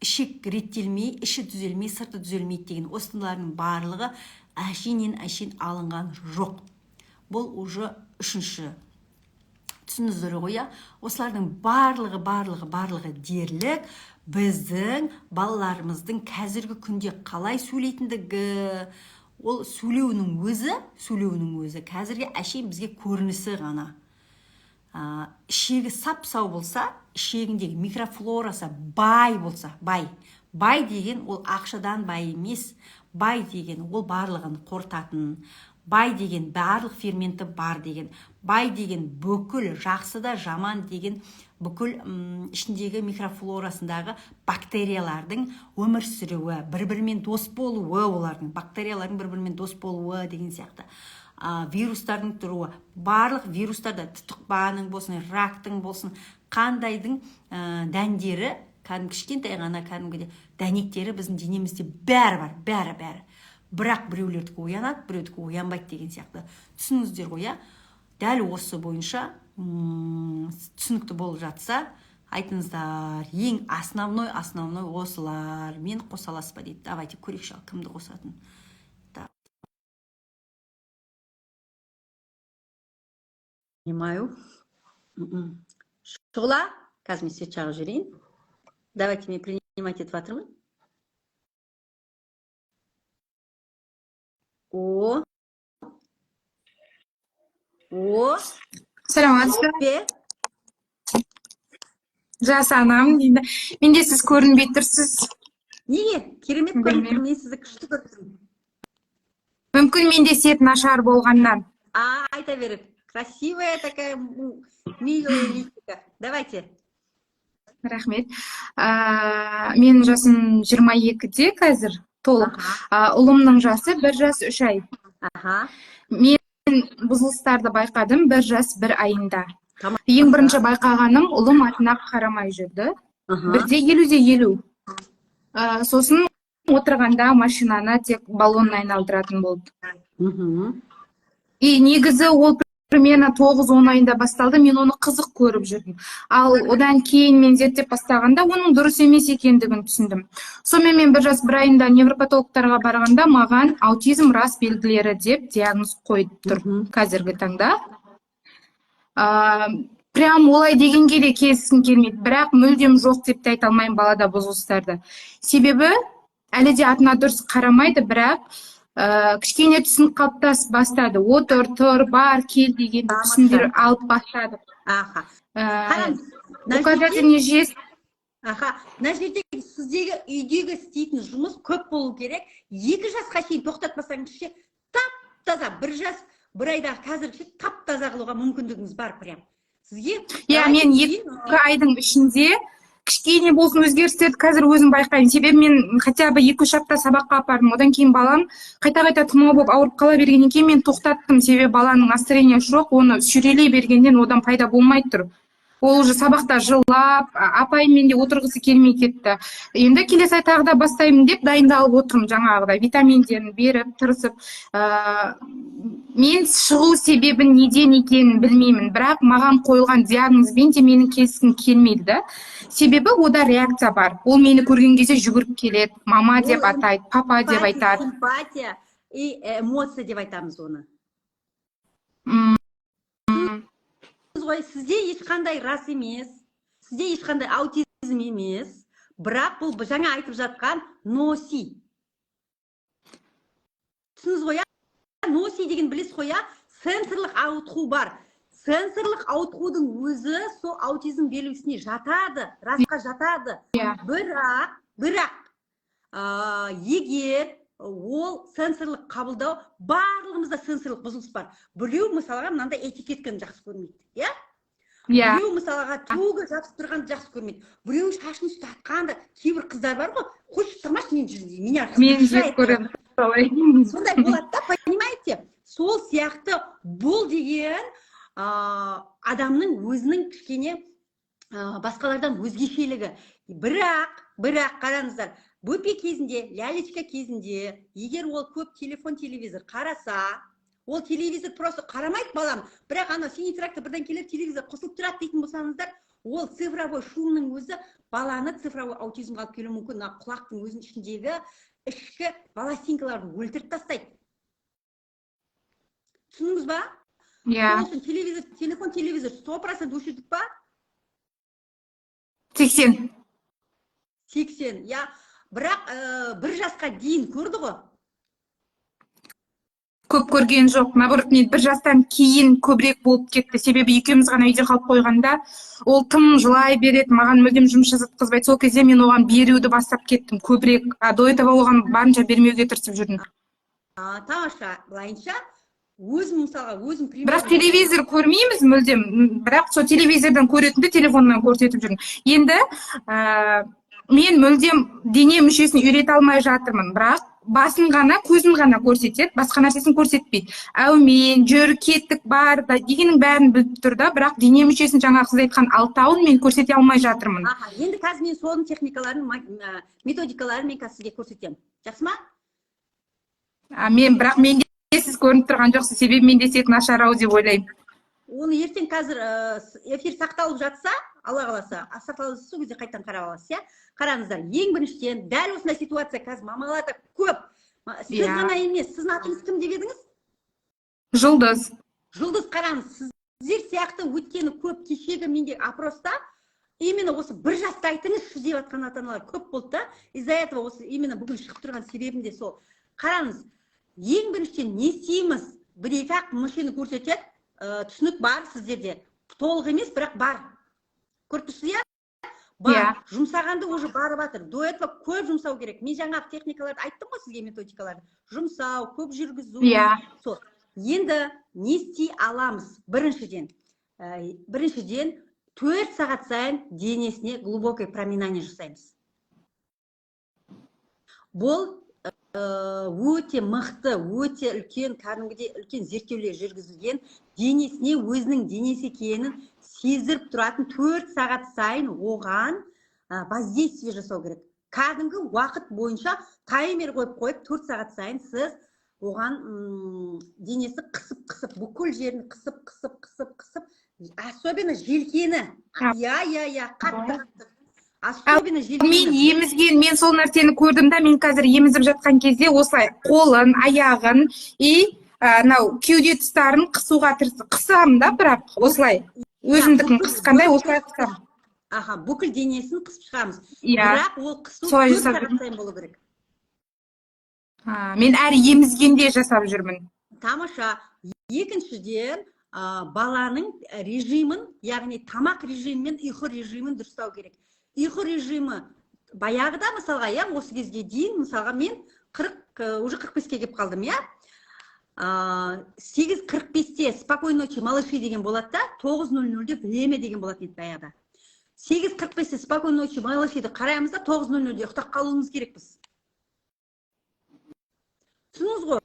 Ішек реттелмей, іші түзелмей, сырты түзелмейді деген осылардың барлығы әшейіннен әшейін алынған жоқ. Бұл уже үшінші, түсіндіңіздер ғой, иә? Осылардың барлығы, барлығы, барлығы дерлік біздің балаларымыздың қазіргі күнде қалай сөйлейтіндігі, ол сөйлеуінің өзі қазіргі әшейін бізге көрінісі ғана. Ішегі сап сау болса, ішегіндегі микрофлорасы бай болса, бай, бай деген ол ақшадан бай емес, бай деген ол барлығын қорытатын, бай деген барлық ферменті бар деген, бай деген бүкіл жақсы да жаман деген бүкіл ішіндегі микрофлорасындағы бактериялардың өмір сүруі, бір бірімен дос болуы, олардың, бактериялардың бір бірімен дос болуы деген сияқты, вирустардың тұруы, барлық вирустарда, тұтықпаның болсын, рактың болсын, қандайдың дәндері, кәдімгі кішкентай ғана кәдімгідей дәнектері біздің денемізде бәрі бар, бәрі, бәрі. Бірақ біреулердікі оянады, біреудікі оянбайды деген сияқты. Түсініңіздер ғой, иә? Дәл осы бойынша түсінікті болып жатса, айтыңыздар. Ең основной осылар. Мен қоса аласыз ба дейді. Давайте көрейікші, ал кімді қосатын. Так. Понимаю. Шұғыла, қазір мен свет жағып жіберейін. Давайте, мен принимать етіп жатырмын. О, о. Саламатсыз ба? Бе. Жас анам дейді. Менде сіз көрінбей тұрсыз. Неге? Керемет көрініп Білмеймін. тұрмын, мен сізді күшті көріп тұрмын. Мүмкін, менде свет нашар болғаннан. А, айта беріп. Красивая такая, милая личико. Давайте. Рахмет. Менің жасым 22-де қазір толық. Ұлымның жасы 1 жас 3 ай. Мен бұзылыстарды байқадым 1 жас 1 айында. Ең бірінші байқағаным, ұлым атына қарамай жүрді. Бірде 50 де 50. Сосын отырғанда машинаны тек баллонын айналдыратын болды. И негізі ол примерно 9-10 айында басталды. Мен оны қызық көріп жүрдім. Ал одан кейін мен зерттеп бастағанда, оның дұрыс емес екендігін түсіндім. Сонымен мен 1 жас 1 айында невропатологтарға барғанда, маған аутизм рас белгілері деп диагноз қойып тұр. Қазіргі таңда прям олай дегенге де келіскім келмейді, бірақ мүлдем жоқ деп те айта алмаймын балада бұзылыстарды, себебі әлі де атына дұрыс қарамайды, бірақ кішкене түсінік қалыптасып бастады: отыр, тұр, бар, кел деген түсіндер алып бастадық. Қараңыз, мына жерде Указательный жест. Аха, мына жерде сіздегі үйдегі істейтін жұмыс көп болу керек. 2 жасқа шейін тоқтатпасаңыз ше, тап таза 1 жас 1 айдағы қазіргі ше, тап таза қылуға мүмкіндігіңіз бар прям сізге. Иә, Давайте мен кейін, 2 айдың ішінде Кішкене болсын өзгерістерді қазір өзім байқаймын, себебі мен хотя бы 2-3 апта сабаққа апардым. Одан кейін балам қайта қайта тұмау болып ауырып қала бергеннен кейін мен тоқтаттым, себебі баланың настроениесі жоқ, оны сүйрелей бергеннен одан пайда болмай тұр. Ол уже сабақта жылап, апайыммен де отырғысы келмей кетті. Енді келесі ай тағы да бастаймын деп дайындалып отырмын, жаңағыдай витаминдерін беріп, тырысып. Мен шығу себебін неден екенін білмеймін, бірақ маған қойылған диагнозбен де менің келіскім келмейді да, себебі ода реакция бар. Ол мені көрген кезде жүгіріп келеді, мама деп Ол атайды, папа деп айтады. Симпатия и эмоция деп айтамыз оны. Ғой, сізде ешқандай рас емес, сізде ешқандай аутизм емес, бірақ бұл жаңа айтып жатқан НОСИ, түсіндіңіз ғой, иә? НОСИ деген білесіз ғой, иә? Сенсорлық ауытқу бар. Сенсорлық ауытқудың өзі сол аутизм белгісіне жатады, расқа жатады. Бірақ егер ол сенсорлық қабылдау, барлығымызда сенсорлық бұзылыс бар. Біреу, мысалға, мынандай этикетканы жақсы көрмейді, иә? Иә. Біреу, мысалға, туго жабысып тұрғанды жақсы көрмейді, біреу шашын ұстатқанды. Кейбір қыздар бар ғой, қойшы, ұстамашы, мен, меня Мен раздражает. Жек көремін солай. Сондай болады да, понимаете? Сол сияқты бұл деген адамның өзінің кішкене басқалардан өзгешелігі. Бірақ қараңыздар, бөпе кезінде, лялечка кезінде, егер ол көп телефон, телевизор қараса, ол телевизор просто қарамайды балам, бірақ ана синий трактор бірден келеді, телевизор қосылып тұрады дейтін болсаңыздар, ол цифровой шумның өзі баланы цифровой аутизмға алып келуі мүмкін. Мына құлақтың өзінің ішіндегі ішкі волосинкаларды өлтіріп тастайды, түсіндіңіз ба? Иә. Сол үшін телевизор, телефон, телевизор 100% өшірдік па? 80. 80, иә. Бірақ 1 жасқа дейін көрді ғой. Көп көрген жоқ, наоборот, мен 1 жастан кейін көбірек болып кетті, себебі екеуміз ғана үйде қалып қойғанда, ол тым жылай береді, маған мүлдем жұмыс жасатқызбайды. Сол кезде мен оған беруді бастап кеттім көбірек, а до этого оған барынша бермеуге тырысып жүрдім. А, тамаша. Былайынша, өзім, мысалға, өзім Бірақ телевизор көрмейміз мүлдем. Бірақ сол телевизордан көретінді телефоннан көрсетіп жүрмін. Енді мен мүлдем дене мүшесін үйрете алмай жатырмын, бірақ басын ғана, көзін ғана көрсетеді, басқа нәрсесін көрсетпейді. Әумен, жүр, кеттік, бар да дегеннің бәрін біліп тұр да, бірақ дене мүшесін, жаңағы сіз айтқан алтауын мен көрсете алмай жатырмын. Аха, енді қазір мен соның техникаларын, методикаларын мен қазір сізге көрсетемін, жақсы ма? А мен, бірақ менде сіз көрініп тұрған жоқсыз, себебі менде сеть нашар ау деп ойлаймын. Оны ертең қазір эфир сақталып жатса, Алла қаласа, сақталып жатса, сол кезде қайтадан қарап аласыз, иә. Қараңыздар, ең біріншіден, дәл осындай ситуация қазір мамаларда көп. Сіз ғана емес. Сіздің атыңыз кім деп едіңіз? Жұлдыз. Жұлдыз, қараңыз, сіздер сияқты өйткені көп. Кешегі менде опроста именно осы 1 жасты айтыңызшы деп жатқан ата аналар көп болды да. Из-за этого осы именно бүгін шығып тұрған себебім де сол. Қараңыз, ең біріншіден не істейміз? Бір екі ақ мүшені көрсетеді, түсінік бар сіздерде, толық емес, бірақ бар, көріп тұрсыз, иә, бар. Иә. Жұмсағанды уже барып жатыр. До этого көп жұмсау керек. Мен жаңағы техникаларды айттым ғой сізге, методикаларды, жұмсау, көп жүргізу. Сол енді не істей аламыз? Біріншіден, 4 сағат сайын денесіне глубокое проминание жасаймыз. Бұл өте мықты, өте үлкен, кәдімгідей үлкен зерттеулер жүргізілген, денесіне өзінің денесі екенін сездіріп тұратын 4 сағат сайын оған воздействие жасау керек. Кәдімгі уақыт бойынша таймер қойып қойып, 4 сағат сайын сіз оған денесі қысып қысып, бүкіл жерін қысып қысып қысып қысып, особенно желкені, иә, қатты қатты, особенно Мен желкені. Емізген, мен сол нәрсені көрдім да. Мен қазір емізіп жатқан кезде осылай қолын, аяғын и анау кеуде тұстарын қысуға қысамын да, бірақ осылай өзімдікін қысқандай осылай қысамын. Аха, бүкіл денесін қысып шығамыз. Иә. Бірақ ол қысу Солай 4 жасап сағат жүрмін. сайын болу керек. А, мен әр емізгенде жасап жүрмін. Тамаша. Екіншіден, баланың режимін, яғни тамақ режимі мен ұйқы режимін дұрыстау керек. Ұйқы режимі баяғыда, мысалға, иә, осы кезге дейін, мысалға, мен 40, уже 45-ке келіп қалдым, иә, 8:45-те «Спокойной ночи, малыши» деген болады да, 9:00-де «Время» деген болатын еді баяғыда. 8:45-те «Спокойной ночи, малыши» ді қараймыз да, 9:00-де ұйықтап қалуымыз керекпіз, түсіндіңіз ғой?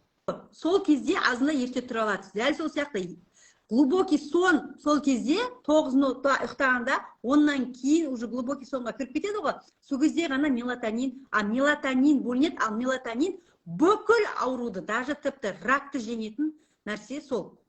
Сол кезде азында ерте тұра аласыз. Дәл сол сияқты глубокий сон сол кезде, 9-да ұйықтағанда, оннан кейін уже глубокий сон ға кіріп кетеді ғой. Сол кезде ғана мелатонин, а мелатонин бөлінеді. Ал мелатонин бүкіл ауруды, даже тіпті рак ты жеңетін нәрсе сол.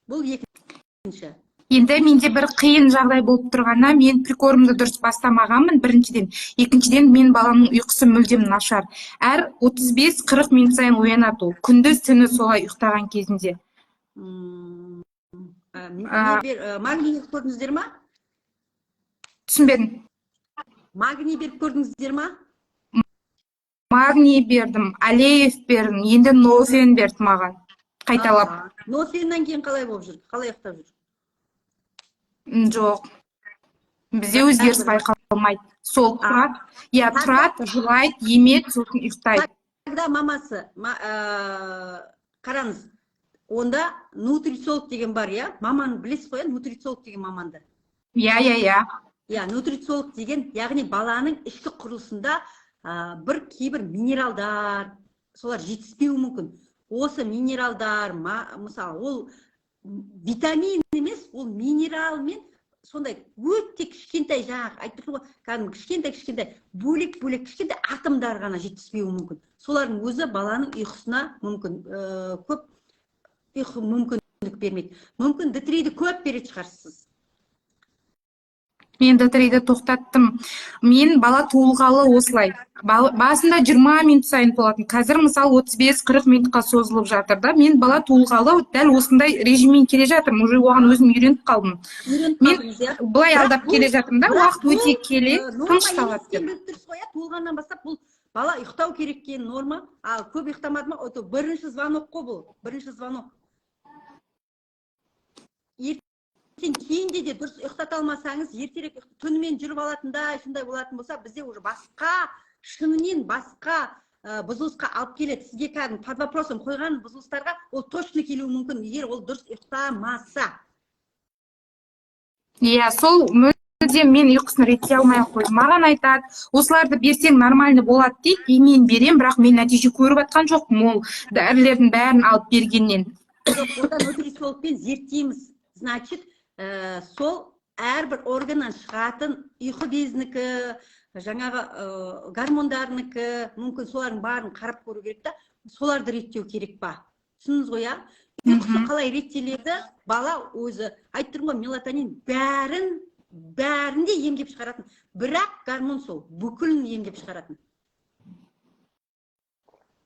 Бұл екінші. Енді менде бір қиын жағдай болып тұрғаны, мен прикорм ды дұрыс бастамағанмын, біріншіден. Екіншіден, мен баламның ұйқысы мүлдем нашар. Әр 35-40 минут сайын оянады ол. Күндіз түні солай ұйықтаған кезінде. Магний беріп көрдіңіздер ма? Түсінбедім. Магний беріп көрдіңіздер ма? Магний бердім, Алеев бердім, енді Нофен берді маған қайталап. Нофеннен кейін қалай болып жүр, қалай ұйықтап жүр? Жоқ, бізде өзгеріс байқалмайды. Сол тұрады, иә, тұрады, жылайды, емеді, сосын ұйықтайды. Когда мамасы, қараңыз, онда нутрициолог деген бар, иә? Маман білесіз ғой, иә, нутрициолог деген маманды? Иә. Иә, нутрициолог деген, яғни баланың ішкі құрылысында бір кейбір минералдар, солар жетіспеуі мүмкін. Осы минералдар, мысалы, ол витамин емес, ол минерал мен сондай өте кішкентай, жаңағы айтып тұрмын ғой, кәдімгі кішкентай кішкентай бөлек бөлек кішкентай атомдар ғана жетіспеуі мүмкін. Солардың өзі баланың ұйқысына мүмкін көп ұйқы мүмкіндік бермейді. Мүмкін, Д3-ді көп беретін шығарсыз. Мен Д3-ді тоқтаттым. Мен бала туылғалы осылай. Басында 20 минут сайын болатын. Қазір, мысалы, 35-40 минутқа созылып жатыр да. Мен бала туылғалы дәл осындай режиммен келе жатырмын. Уже оған өзім үйреніп қалдым. Үйреніп Мен қалдыңыз, иә? былай алдап келе жатырмын да, Бірақ уақыт өте бұл, келе норма тынышталады емес екенін деп. біліп тұрсыз ғой, иә? Туылғаннан бастап бұл бала ұйықтау керек екен, норма. Ал көп ұйықтамады ма, это бірінші звонок қой. Бұл бірінші звонок. Ертең кейінде де дұрыс ұйықтата алмасаңыз, ертерек түнімен жүріп алатындай сондай болатын болса, бізде уже басқа, шынымен басқа бұзылысқа алып келеді. Сізге кәдімгі под вопросом қойған бұзылыстарға ол точно келуі мүмкін, егер ол дұрыс ұйықтамаса. Иә, сол мүлдем мен ұйқысын реттей алмай ақ қойдым. Маған айтады, осыларды берсең, нормально болады дейді, и мен берем, бірақ мен нәтиже көріп жатқан жоқпын ол дәрілердің бәрін алып бергеннен. Жоқ, одан нутрициологпен зерттейміз. Значит, сол әрбір органнан шығатын, ұйқы безінікі, жаңағы гормондарынікі, мүмкін, солардың барын қарап көру керек та, соларды реттеу керек па? Түсіндіңіз ғой, иә? Ұйқысы қалай реттеледі? Бала өзі, айтып тұрмын ғой, мелатонин бәрін, бәрін де емдеп шығаратын, бірақ гормон сол бүкілін емдеп шығаратын.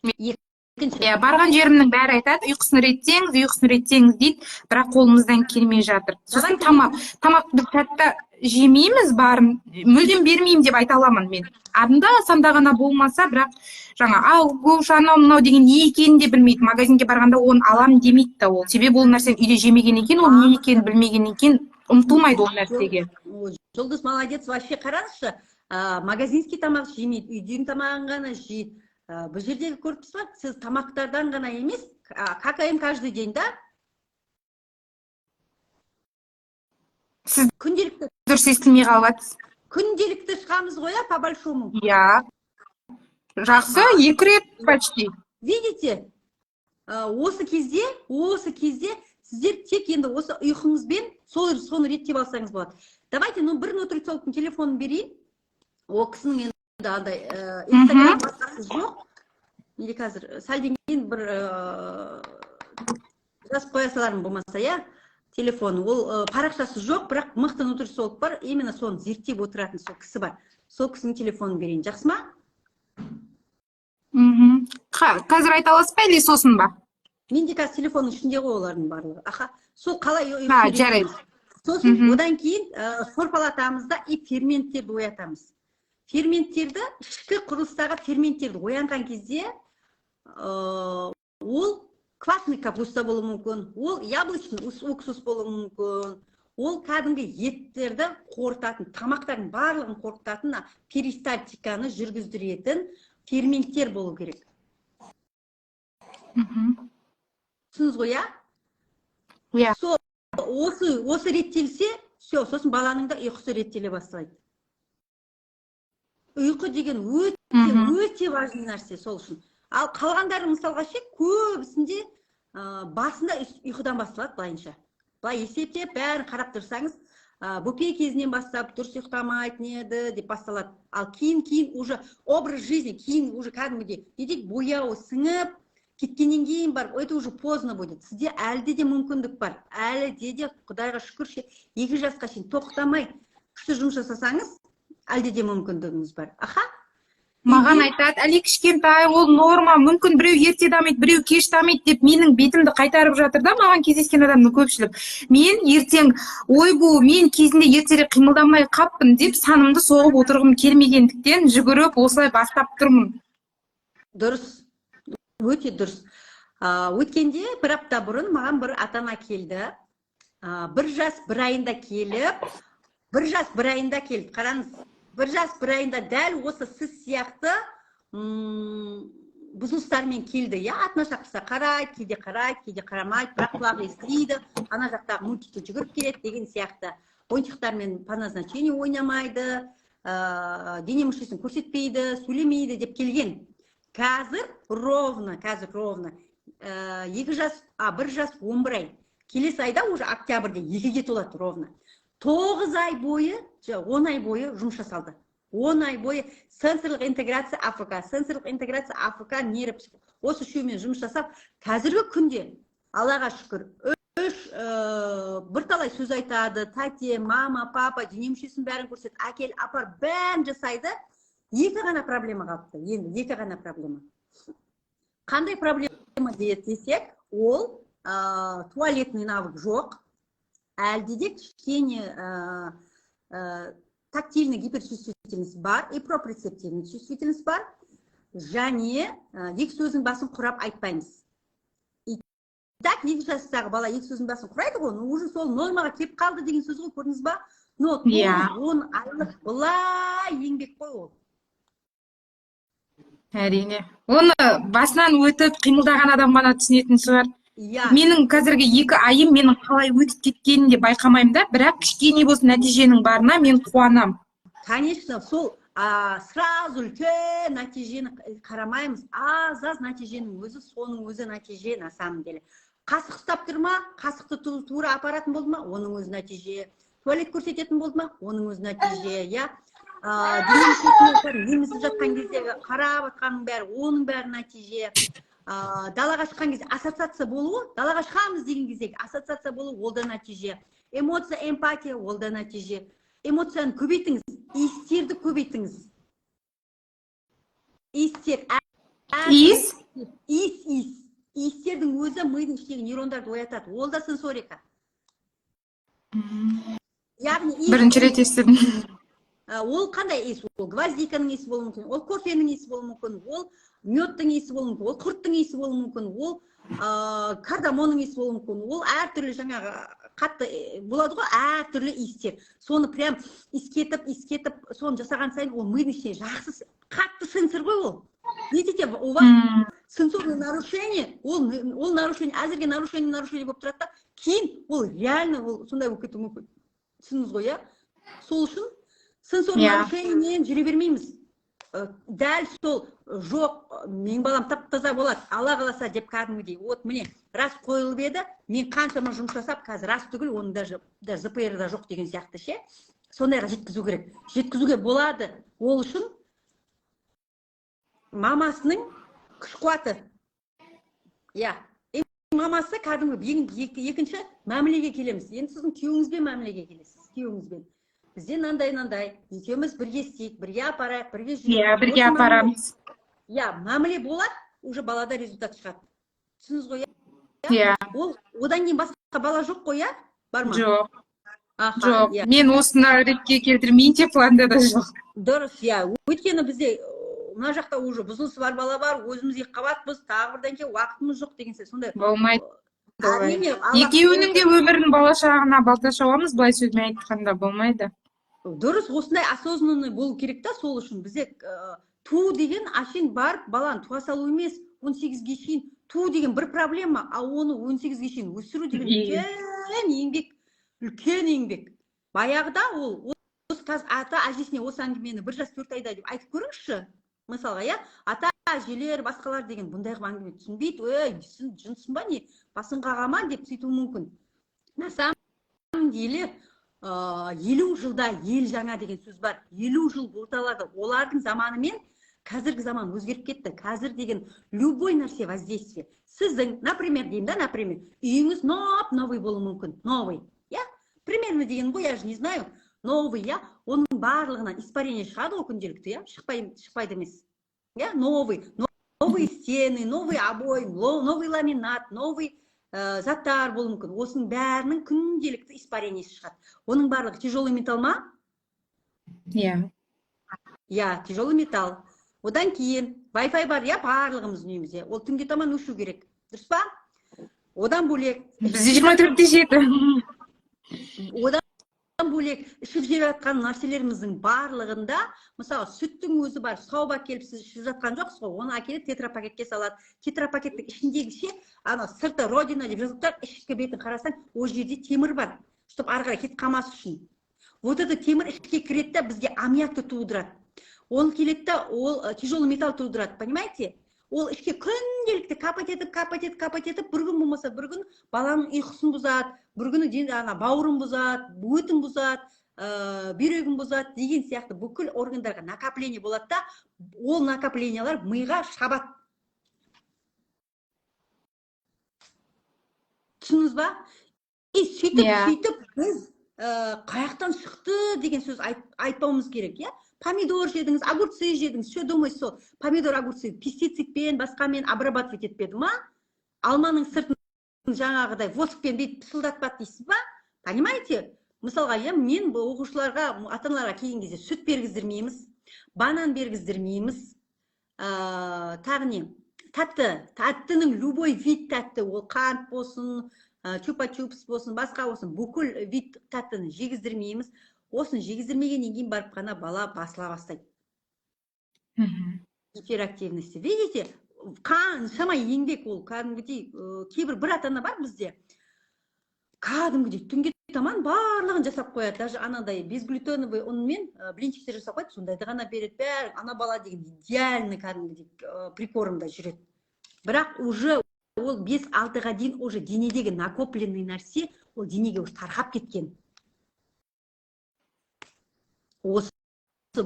Екінші. Иә, барған жерімнің бәрі айтады, ұйқысын реттеңіз, ұйқысын реттеңіз дейді, бірақ қолымыздан келмей жатыр. Сосын Давайте. тамақ біз тәтті жемейміз, барын мүлдем бермеймін деп айта аламын мен. Анда санда ғана болмаса, бірақ жаңа алкоголь, анау мынау деген не екенін де білмейді. Магазинге барғанда оны алам демейді да ол. Себебі ол нәрсені үйде жемеген екен, ол не екенін білмеген екен, ұмтылмайды ол нәрсеге. Ой, Жұлдыз молодец вообще. Қараңызшы, магазинский тамақ жемейді, үйдегі тамағын ғана жейді. Бұл жердегі көріп тұрсыз ба, сіз тамақтардан ғана емес, какаем каждый день да? Сіз Күнделікті дұрыс естілмей қалып жатсыз. Күнделікті шығамыз ғой, иә, по большому? Иә, жақсы, екі рет почти. Видите, осы кезде сіздер тек енді осы ұйқыңызбен сол соны реттеп алсаңыз болады. Давайте, ну, бір нутрициологтың телефонын берейін. Ол кісінің енді андай Инстаграм, басқасы жоқ менде. Қазір сәлден кейін бір жазып қоя салармын болмаса, иә, телефон. Ол парақшасы жоқ, бірақ мықты нутрициолог бар, именно соны зерттеп отыратын сол кісі бар. Сол кісінің телефонын берейін, жақсы ма? Мхм. Қазір айта аласыз ба или сосын ба? Менде қазір телефонның ішінде ғой олардың барлығы. Аха, сол қалай А, жарайды. Сосын одан кейін сорпалатамыз да и ферменттерді оятамыз. Ферменттерді, ішкі құрылыстағы ферменттерді оянған кезде, ол квашеный капуста болуы мүмкін, ол яблочный уксус болуы мүмкін, ол кәдімгі еттерді қорытатын, тамақтардың барлығын қорытатын, мына перистальтиканы жүргіздіретін ферменттер болу керек. Түсіндіңіз ғой, иә? Иә. Сол осы реттелсе, все, сосын баланың да ұйқысы реттеле бастайды. Ұйқы деген өте өте важный нәрсе сол үшін. Ал қалғандары, мысалға ше, көбісінде басында ұйқыдан басталады. Былайынша, былай есептеп, бәрін қарап тұрсаңыз, бөпе кезінен бастап дұрыс ұйықтамайтын еді деп басталады. Ал кейін уже образ жизни, кейін уже кәдімгідей, не дейді, бояуы сіңіп кеткеннен кейін барып, это уже поздно будет. Сізде әлде де мүмкіндік бар, әлі де, құдайға шүкір ше, 2 жасқа шейін тоқтамай күшті жұмыс жасасаңыз, әлде де мүмкіндігіңіз бар, аха. Маған айтады: «Әлі кішкентай, ол норма, мүмкін, біреу ерте дамиды, біреу кеш дамиды», — деп менің бетімді қайтарып жатыр да маған кездескен адамның көпшілік. Мен ертең «Ойбу, мен кезінде ертерек қимылдамай қаппын» деп санымды соғып отырғым келмегендіктен, жүгіріп осылай бастап тұрмын. Дұрыс, өте дұрыс. Өткенде бір апта бұрын маған бір ата ана келді, 1 жас 1 айында келіп, 1 жас 1 айында келді. Қараңыз, 1 жас 1 айында дәл осы сіз сияқты бұзылыстармен келді, иә. Атына шақырса, қарайды, кейде қарайды, кейде қарамайды, бірақ құлағы естиді, ана жақтағы мультикке жүгіріп келеді деген сияқты. Ойыншықтармен по назначению ойнамайды, дене мүшесін көрсетпейді, сөйлемейді деп келген. Қазір ровно 2 жас, а 1 жас 11 ай. Келесі айда, уже октябрьде 2-ге толады. Ровно 9 ай бойы, жоқ, 10 ай бойы жұмыс жасалды. 10 ай бойы сенсорлық интеграция, АФК, сенсорлық интеграция, АФК, нейропсих, осы үшеуімен жұмыс жасап, қазіргі күнде, Аллаға шүкір, үш бірталай сөз айтады: тәте, мама, папа, дене мүшесінің бәрін көрсетеді, әкел, апар, бәрін жасайды. Екі ғана проблема қалыпты енді, екі ғана проблема. Қандай проблема десек, ол туалетный навык жоқ, әлде де кішкене тактильный гиперчувствительность бар и проприоцептивный чувствительность бар және екі сөздің басын құрап айтпаймыз. И так 2 жастағы бала екі сөздің басын құрайды ғой, но уже сол нормаға келіп қалды деген сөз ғой, көрдіңіз ба? Но Иә. 10 айлық былай еңбек қой ол. Әрине, оны басынан өтіп қимылдаған адам ғана түсінетін шығар. Иә. Менің қазіргі 2 айым менің қалай өтіп кеткенін де байқамаймын да, бірақ кішкене болсын нәтиженің барына мен қуанамын. Конечно, сол сразу үлкен нәтижені қарамаймыз, аз аз нәтиженің өзі, соның өзі нәтиже на самом деле. Қасық ұстап тұр ма, қасықты тура апаратын болды ма, оның өзі нәтиже. Туалет көрсететін болды ма, оның өзі нәтиже, иә. Дене мүшесіне емізіп жатқан кездегі қарап жатқанның бәрі, оның бәрі нәтиже. Далаға шыққан кезде ассоциация болуы, далаға шығамыз деген кездегі ассоциация болу, ол да нәтиже. Эмоция, эмпатия, ол да нәтиже. Эмоцияны көбейтіңіз, иістерді көбейтіңіз, иістер. Иіс? Иіс, иістердің өзі мидың ішіндегі нейрондарды оятады, ол да сенсорика. Яғни иіс. Бірінші рет естідім. Ол қандай иіс? Ол гвоздиканың иісі болуы мүмкін, ол кофенің иісі болуы мүмкін, ол медтің иісі болуы мүмкін, ол құрттың иісі болуы мүмкін, ол кардамонның иісі болуы мүмкін, ол әртүрлі жаңағы қатты болады ғой әртүрлі иістер. Соны прям иіскетіп, иіскетіп, соны жасаған сайын ол мидың ішіне жақсы, қатты сенсор ғой ол. Видите, у вас сенсорное нарушение, ол нарушение әзірге нарушение болып тұрады да, кейін ол реально ол сондай болып кетуі мүмкін, түсіндіңіз ғой, иә? Сол үшін сенсорный нарушениемен жүре бермейміз. Дәл сол жоқ, менің балам тап таза болады, Алла қаласа, деп кәдімгідей. Вот міне, рас қойылып еді, мен қаншама жұмыс жасап, қазір рас түгіл, оның даже ЗПР да жоқ деген сияқты ше. Сондайға жеткізу керек, жеткізуге болады. Ол үшін мамасының күш қуаты, иә. И мамасы кәдімгі екінші мәмілеге келеміз. Енді сіздің күйеуіңізбен мәмілеге келесіз, күйеуіңізбен: бізде мынандай, мынандай, екеуміз бірге істейік, бірге апарайық, бірге жүрейік. Иә, бірге Осы мәміле- апарамыз. Иә, мәміле болады, уже балада результат шығады, түсіндіңіз ғой, иә? Иә. Ол одан кейін басқа бала жоқ қой, иә? Бар ма? Жоқ. Аха. Жоқ. Иә. Мен осыны ретке келтірмейін деп планда да жоқ. Дұрыс, иә. Өйткені бізде мына жақта уже бұзылысы бар бала бар, өзіміз екі қабатпыз, тағы бірдеңке, уақытымыз жоқ деген сияқты сондай. Болмайды олай. Әрине, Алла- Екеуінің де өмірін бала шағына балта шабамыз, былай сөзбен айтқанда, болмайды. Дұрыс, осындай осознанный болу керек та. Сол үшін бізде туу деген әшейін барып баланы туа салу емес. 18-ге шейін туу деген бір проблема, ал оны 18-ге шейін өсіру деген үлкен еңбек, үлкен еңбек. Баяғыда ол Осы қазір ата әжесіне осы әңгімені 1 жас 4 айда деп айтып көріңізші, мысалға, иә. Ата әжелер, басқалар деген бұндай қылып әңгіме түсінбейді. «Ей, жындысың ба, не, басың қаға ма?» деп сөйтуі мүмкін. На самом деле 50 жылда ел жаңа деген сөз бар. 50 жыл орталады. Олардың заманымен қазіргі заман өзгеріп кетті. Қазір деген любой нәрсе воздействие. Сіздің, например деймін да, например, үйіңіз новый новый болуы мүмкін, новый, иә, примерно деген ғой, я же не знаю, новый, иә. Оның барлығынан испарение шығады ғой күнделікті, иә, шықпайды емес, иә. Новый, новые стены, новый обои, новый ламинат, новый заттар болуы мүмкін. Осының бәрінің күнделікті испарениесі шығады. Оның барлығы тяжелый металл ма? Иә. Иә, тяжелый металл. Одан кейін Wi-Fi бар, иә, барлығымыздың үйімізде. Ол түнге таман өшу керек, дұрыс па? Одан бөлек Бізде 24/7. Одан бөлек ішіп жеп жатқан нәрселеріміздің барлығында, мысалы, сүттің өзі бар, сауып әкеліп сіз ішіп жатқан жоқсыз ғой. Оны әкеліп тетрапакетке салады. Тетрапакеттің ішіндегі ше, ана сырты «Родина» деп жазылып тұрады, ішкі бетін қарасаң, ол жерде темір бар, чтобы ары қарай кетіп қалмас үшін. Вот это темір ішке кіреді да, бізге аммиакты тудырады. Ол келеді да, ол тяжелый металл тудырады, понимаете? Ол ішке күнделікті капать етіп, капать етіп, капать етіп, бір күн болмаса бір күн баланың ұйқысын бұзады, бір күні ана бауырын бұзады, өтін бұзады, бүйрегін бұзады деген сияқты. Бүкіл органдарға накопление болады да, ол накоплениялар миға шабады. Түсіндіңіз ба? И сөйтіп Иә. сөйтіп біз қаяқтан шықты деген сөз айтпауымыз керек, иә. Помидор жедіңіз, огурцы жедіңіз, что думаете, сол помидор, огурцы пестицидпен, басқамен обрабатывать етпеді ма? Алманың сыртын жаңағыдай воскпен бүйтіп пысылдатпады дейсіз ба? Понимаете? Мысалға, иә, мен бұл оқушыларға, ата аналарға келген кезде сүт бергіздірмейміз, банан бергіздірмейміз, тағы не, тәтті, тәттінің любой вид тәтті, ол қант болсын, чупа чупс болсын, басқа болсын, бүкіл вид тәттіні жегіздірмейміз. Осыны жегіздірмегеннен кейін барып қана бала басыла бастайды. Гиперактивности, видите, қаншама еңбек ол кәдімгідей. Кейбір бір ата ана бар бізде, кәдімгідей түнге таман барлығын жасап қояды, даже анандай безглютеновый ұнмен блинчиктер жасап қояды, сондайды ғана береді бәрі. Ана бала деген идеальный, кәдімгідей прикормда жүреді. Бірақ уже ол 5-6-ға дейін уже денедегі накопленный нәрсе, ол денеге уже тарқап кеткен. Осы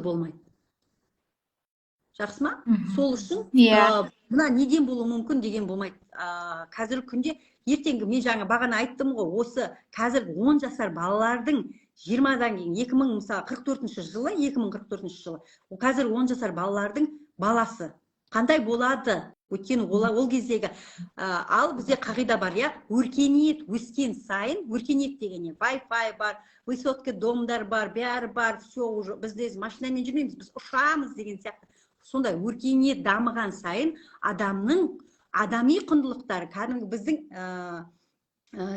болмайды, жақсы ма? Сол үшін Иә. Мына неден болуы мүмкін деген болмайды. Қазіргі күнде ертеңгі, мен жаңа бағана айттым ғой, осы қазір 10 жасар балалардың 20-дан кейін, 2000, мысалы, 44-жылы, 2044 жылы, ол қазір 10 жасар балалардың баласы қандай болады? Өйткені ол кездегі ал бізде қағида бар, иә, өркениет өскен сайын. Өркениет деген не? Wi-Fi бар, высотка домдар бар, бәрі бар, все уже, біз де машинамен жүрмейміз, біз ұшамыз деген сияқты. Сондай өркениет дамыған сайын адамның адами құндылықтары, кәдімгі біздің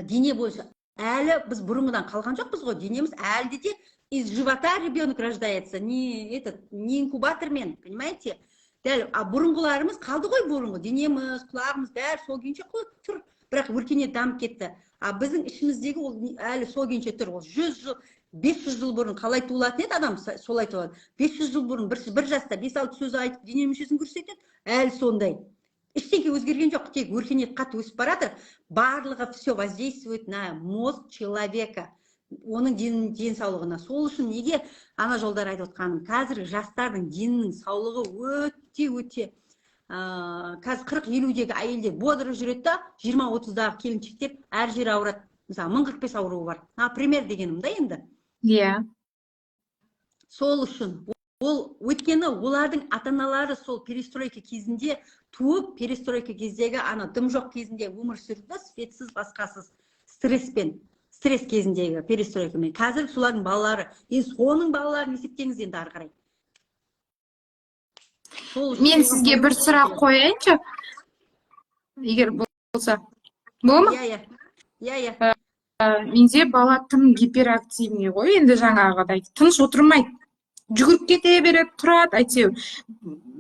дене бойынша әлі біз бұрынғыдан қалған жоқпыз ғой. Денеміз әлі де, из живота ребенок рождается, не этот, не инкубатормен, понимаете? Дәл, а бұрынғыларымыз қалды ғой, бұрынғы денеміз, құлағымыз, бәрі сол күйінше тұр, бірақ өркениет дамып кетті. А біздің ішіміздегі ол әлі сол күйінше тұр. Ол 100 жыл, 500 жыл бұрын қалай туылатын еді адам, солай туылады. 500 жыл бұрын бір жаста бес алты сөз айтып, дене мүшесін көрсетеді, әлі сондай, ештеңе өзгерген жоқ, тек өркениет қатты өсіп бара жатыр. Барлығы, все воздействует на мозг человека, оның денсаулығына. Сол үшін неге ана жолдар айтып отқаным, қазіргі жастардың денінің саулығы өте өте қазір 40-50-дегі әйелдер бодро жүреді да, 20-30-дағы келіншектер әр жері ауырады, мысалы, 1045 ауруы бар, например дегенім да енді. Сол үшін ол, өйткені олардың ата аналары сол перестройка кезінде туып, перестройка кездегі ана дым жоқ кезінде өмір сүрді да, светсіз, басқасыз, стресспен, стресс кезіндегі перестройкамен. Қазір солардың балалары, енді соның балаларын есептеңіз енді ары қарай. Сол үшін Мен сізге бір сұрақ қояйыншы, егер болса, бола ма? Иә. Менде бала тым гиперактивный ғой енді, жаңағыдай тыныш отырмайды, жүгіріп кете береді, тұрады, әйтеуір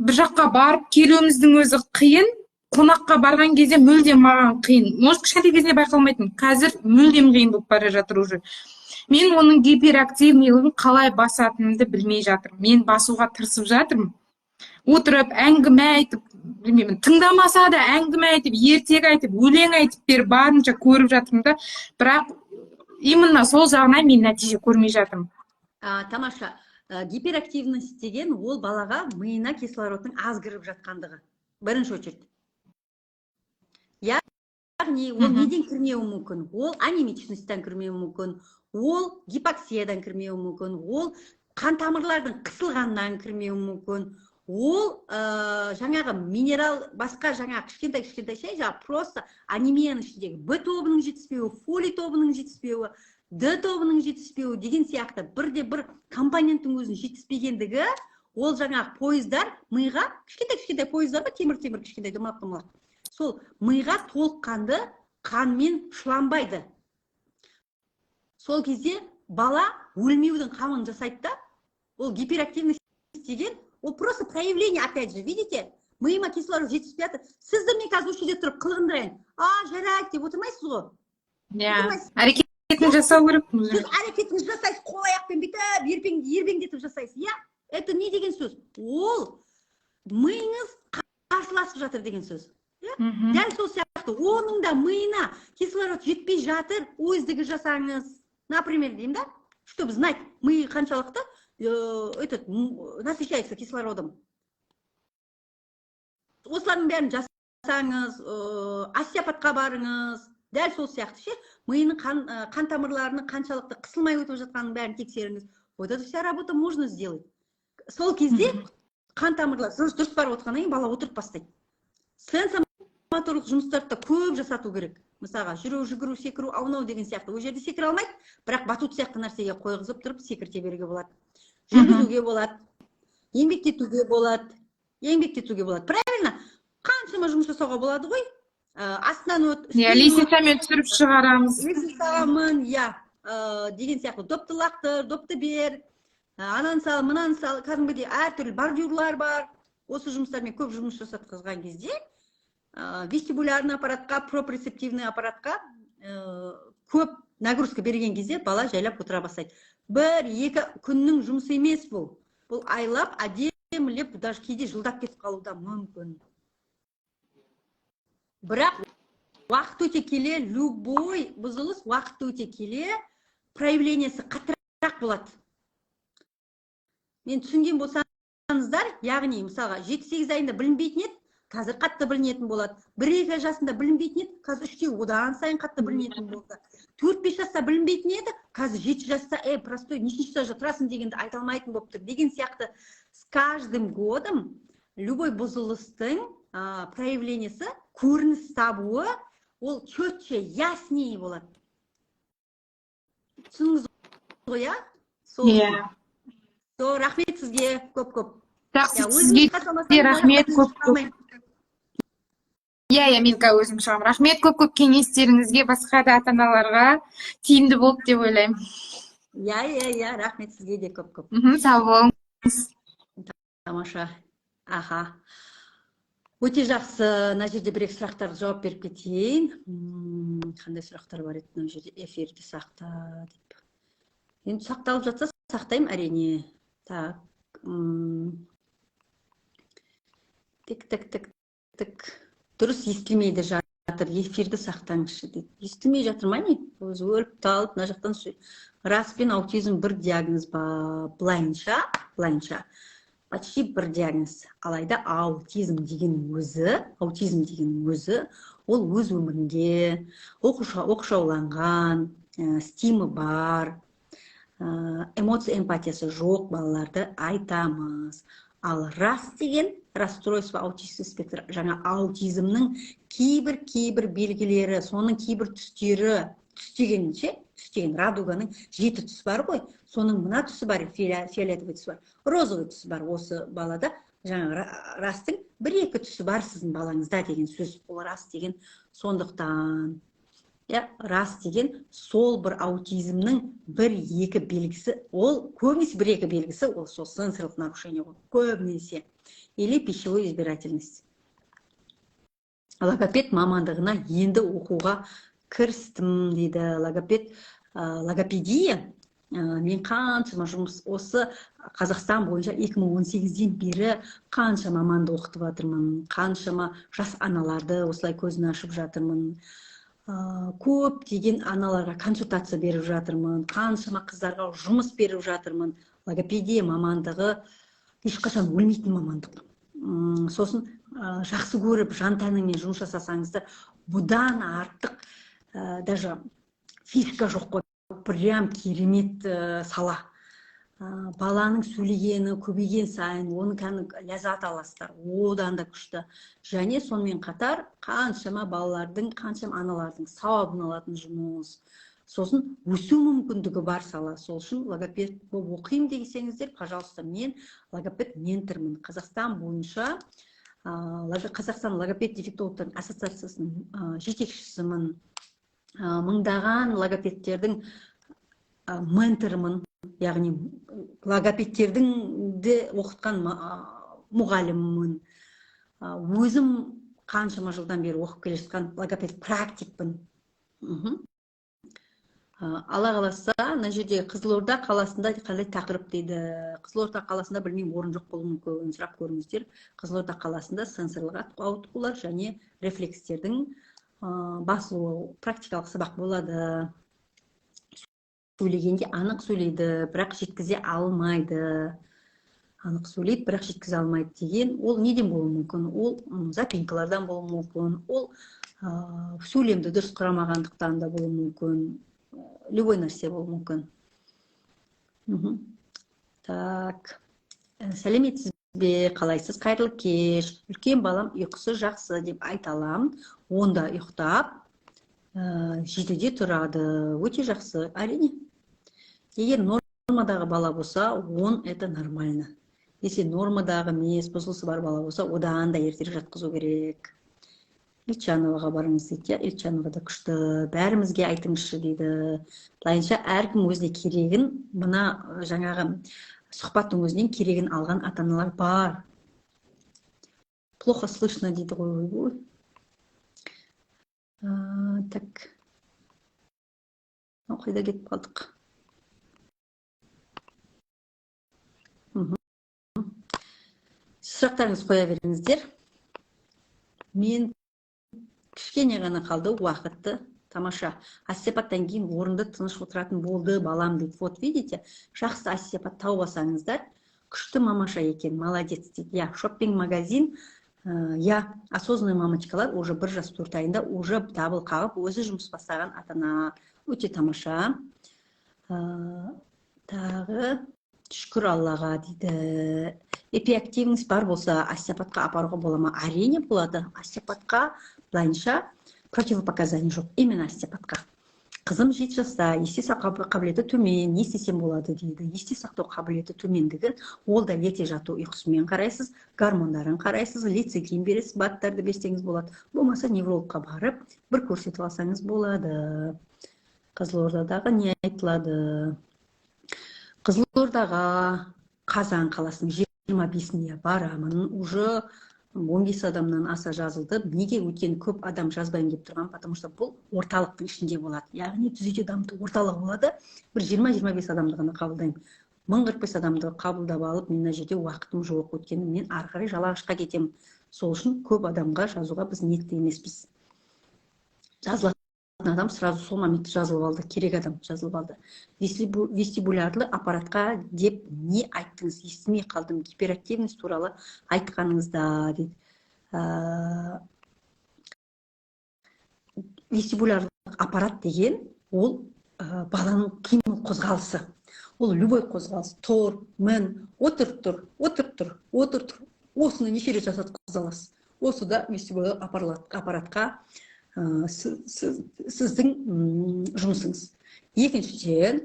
бір жаққа барып келуіміздің өзі қиын. Қонаққа барған кезде мүлдем маған қиын. Может, кішкентай кезінде байқалмайтын, қазір мүлдем қиын болып бара жатыр уже. Мен оның гиперактивный лығын қалай басатынымды білмей жатырмын. Мен басуға тырысып жатырмын, отырып әңгіме айтып, білмеймін, тыңдамаса да әңгіме айтып, ертегі айтып, өлең айтып беріп, барынша көріп жатырмын да, бірақ именно сол жағынан мен нәтиже көрмей жатырмын. Тамаша. Гиперактивность деген ол балаға миына кислородтың аз кіріп жатқандығы бірінші очередь. Яғни ол неден кірмеуі мүмкін? Ол анемичность тан кірмеуі мүмкін, ол гипоксиядан кірмеуі мүмкін, ол қан тамырлардың қысылғаннан кірмеуі мүмкін, ол жаңағы минерал, басқа жаңағы кішкентай кішкентай ше, жаңағы просто анемияның ішіндегі Б тобының жетіспеуі, фолий тобының жетіспеуі, Д тобының жетіспеуі деген сияқты бірде бір компоненттің өзінің жетіспегендігі. Ол жаңағы пойыздар миға, кішкентай кішкентай пойыздар бар, темір темір, кішкентай домалақ домалақ, сол миға толыққанды қанмен шыланбайды. Сол кезде бала өлмеудің қамын жасайды да. Ол гиперактивность деген ол просто проявление. Опять же, видите, миыма кислород жетіспей жатыр. Сізді мен қазір осы жерде тұрып қылғындырайын, а жарайды деп отырмайсыз ғой. Иә. Отырмайсыз. Әрекетін жасау керек. Сіз әрекетіңізді жасайсыз, қол аяқпен бүйтіп ербең ербеңдетіп жасайсыз, иә. Это не деген сөз? Ол миыңыз қарсыласып жатыр деген сөз, иә. Дәл сол сияқты оның да миына кислород жетпей жатыр. УСДГ жасаңыз, например, деймін да, чтобы знать, миы қаншалықты этот насыщается кислородом. Осылардың бәрін жасаңыз, остеопатқа барыңыз. Дәл сол сияқты ше, миының қан тамырларының қаншалықты қысылмай өтіп жатқанын бәрін тексеріңіз. Вот это вся работа можно сделать. Сол кезде қан тамырлар дұрыс дұрыс барып отырғаннан кейін бала отырып бастайды. Сенсомоторлық жұмыстарды да көп жасату керек. Мысалға, жүру, жүгіру, секіру, аунау деген сияқты. Ол жерде секіре алмайды, бірақ батут сияқты нәрсеге қойғызып тұрып секірте беруге болады, жүргізуге болады, еңбектетуге болады, еңбектетуге болады, правильно? Қаншама жұмыс жасауға болады ғой. Астынан өт, Иә. үстінен өт. Лестницамен түсіріп шығарамыз. Лестницаға мін, иә, деген сияқты. Допты лақтыр, допты бер, ананы сал, мынаны сал. Кәдімгідей әртүрлі бордюрлар бар. Осы жұмыстармен көп жұмыс жасатқызған кезде вестибулярный аппаратқа, проприоцептивный аппаратқа көп нагрузка берген кезде бала жайлап отыра бастайды. Бір екі күннің жұмысы емес бұл. Бұл айлап, әдемілеп, даже кейде жылдап кетіп қалуы да мүмкін. Бірақ уақыт өте келе, любой бұзылыс уақыт өте келе проявление сі қаттырақ болады. Мен түсінген болсаңыздар, яғни мысалға, 7-8 айында білінбейтін еді, қазір қатты білінетін болады. 1-2 жасында білінбейтін еді, қазір 3-те одан сайын қатты білінетін болды. 4-5 жаста білінбейтін еді, қазір 7 жаста простой нешінші этажда тұрасың дегенді айта алмайтын болып тұр деген сияқты. С каждым годом любой бұзылыстың проявление сі, көрініс табуы ол четче, яснее болады. Түсіндіңіз ғой, иә? Сол. Иә. Сол, рахмет сізге көп көп. Жақсы. Иә, Сізге өзіңіз шыға де рахмет салмасаңыз, көп көп. Иә, мен қазір өзім шығамын. Рахмет көп көп кеңестеріңізге, басқа да ата аналарға тиімді болды деп ойлаймын. Иә, рахмет сізге де көп көп. Сау болыңыз. Тамаша, аха, өте жақсы. Мына жерде бір екі сұрақтарға жауап беріп кетейін. Қандай сұрақтар бар еді мына жерде? Эфирді сақта деп. Енді сақталып жатса, сақтаймын, әрине. Так, тік тік тік тік, дұрыс естілмейді жатыр, эфирді сақтаңызшы дейді. Естілмей жатыр ма, не? Өзі өліп талып мына жақтан. РАС пен аутизм бір диагноз ба? Былайынша почти бір диагноз. Алайда аутизм деген өзі ол өз өмірінде оқшауланған, стимі бар, эмоция, эмпатиясы жоқ балаларды айтамыз. Ал РАС деген расстройство аутистік спектр, жаңа аутизмнің кейбір белгілері, соның кейбір түстері. Түс деген ше, түс деген радуганың жеті түсі бар ғой, соның мына түсі бар, фиолетовый түсі бар, розовый түсі бар. Осы балада жаңа РАС-тың бір екі түсі бар сіздің балаңызда деген сөз ол РАС деген. Сондықтан, иә, РАС деген сол бір аутизмнің бір екі белгісі. Ол көбінесе бір екі белгісі, ол сол сенсорлық нарушение ғой көбінесе или пищевой избирательность. Логопед мамандығына енді оқуға кірістім дейді. Логопед Логопедия, мен қаншама жұмыс осы Қазақстан бойынша 2018-ден бері қанша маманды оқытып жатырмын, қаншама жас аналарды осылай көзін ашып жатырмын, көптеген аналарға консультация беріп жатырмын, қаншама қыздарға жұмыс беріп жатырмын. Логопедия мамандығы ешқашан өлмейтін мамандық. Сосын жақсы көріп жан тәніңмен жұмыс жасасаңыздар, бұдан артық даже фишка жоқ қой. Прям керемет сала. Баланың сөйлегені көбейген сайын оның кәдімгі ләззат аласыздар, одан да күшті. Және сонымен қатар қаншама балалардың, қаншама аналардың сауабын алатын жұмыс. Сосын өсу мүмкіндігі бар сала. Сол үшін логопед болып оқимын десеңіздер, пожалуйста, мен логопед ментормын. Қазақстан бойынша Қазақстан логопед дефектологтардың ассоциациясының жетекшісімін. Мыңдаған логопедтердің менторымын, яғни логопедтердің де оқытқан мұғаліммін. Өзім қаншама жылдан бері оқып келе жатқан логопед практикпін. Алла қаласа, мына жерде Қызылорда қаласында қандай тақырып дейді. Қызылорда қаласында білмеймін, орын жоқ болуы мүмкін, сұрап көріңіздер. Қызылорда қаласында сенсорлық ауытқулар және рефлекстердің басылуы практикалық сабақ болады. Сөйлегенде анық сөйлейді, бірақ жеткізе алмайды. Анық сөйлейді, бірақ жеткізе алмайды деген ол неден болуы мүмкін? Ол запинкалардан болуы мүмкін, ол сөйлемді дұрыс құрамағандықтан да болуы мүмкін. Любой нәрсе болуы мүмкін. Так, сәлеметсіз бе, қалайсыз, қайырлы кеш. Үлкен балам ұйқысы жақсы деп айта аламын. Онда ұйықтап, 7-де тұрады. Өте жақсы, әрине. Егер нормадағы бала болса, он это нормально. Если нормадағы емес, бұзылысы бар бала болса, одан да ертерек жатқызу керек. Ильчановаға барыңыз дейді. Ильчанова да күшті, бәрімізге айтыңызшы дейді. Былайынша әркім өзіне керегін, мына жаңағы сұхбаттың өзінен керегін алған ата-аналар бар. Плохо слышно дейді ғой. Так, қайда кетіп қалдық? Сұрақтарыңызды қоя беріңіздер. Мен кішкене ғана қалды уақытты. Тамаша. Остеопаттан кейін орынды тыныш отыратын болды балам дейді. Вот видите, жақсы остеопат тауып алсаңыздар, күшті мамаша екен, молодец дейді. Я, шоппинг магазин, я, осознанный мамочкалар уже 1 жас 4 айында уже дабыл қағып, өзі жұмыс бастаған ата-ана. Өте тамаша. Тағы шүкір Аллаға дейді. Эпиактивность бар болса, остеопатқа апаруға бола ма? Әрине болады. Остеопатқа былайынша противопоказаний жоқ. Именно остеопатқа. Қызым 7 жаста, есте сақтау қабілеті төмен, не істесем болады дейді. Есте сақтау қабілеті төмендігі, ол да ерте жату ұйқысымен қарайсыз, гормондарын қарайсыз, лецитин бересіз, БАДтарды берсеңіз болады. Болмаса неврологқа барып, бір көрсетіп алсаңыз болады. Қызылордадағы не айтылады? Қызылордаға Қазан қаласының 25-іне барамын. Уже 15 адамнан аса жазылды. Неге? Өйткені көп адам жазбаймын деп тұрған, потому что бұл орталықтың ішінде болады. Яғни түзете дамыту орталығы болады. Бір 20-25 адамды ғана қабылдаймын. 1045 адамды қабылдап алып, мен мына жерде уақытым жоқ. Өйткені мен ары қарай Жалағашқа кетемін. Сол үшін көп адамға жазуға біз ниетті емеспіз. Жазылатын адам сразу сол моментте жазылып алды, керек адам жазылып алды. Вестибулярлы аппаратқа деп не айттыңыз? Естімей қалдым. Гиперактивность туралы айтқаныңызда дейді. Вестибулярлы аппарат деген ол баланың қимыл қозғалысы. Ол любой қозғалыс. Тұр, мін, отыр, тұр, отыр, тұр, отыр, тұр. Осыны неше рет жасатқыза аласыз. Осы да вестибулярлы аппаратқа сіздің жұмысыңыз. Екіншіден,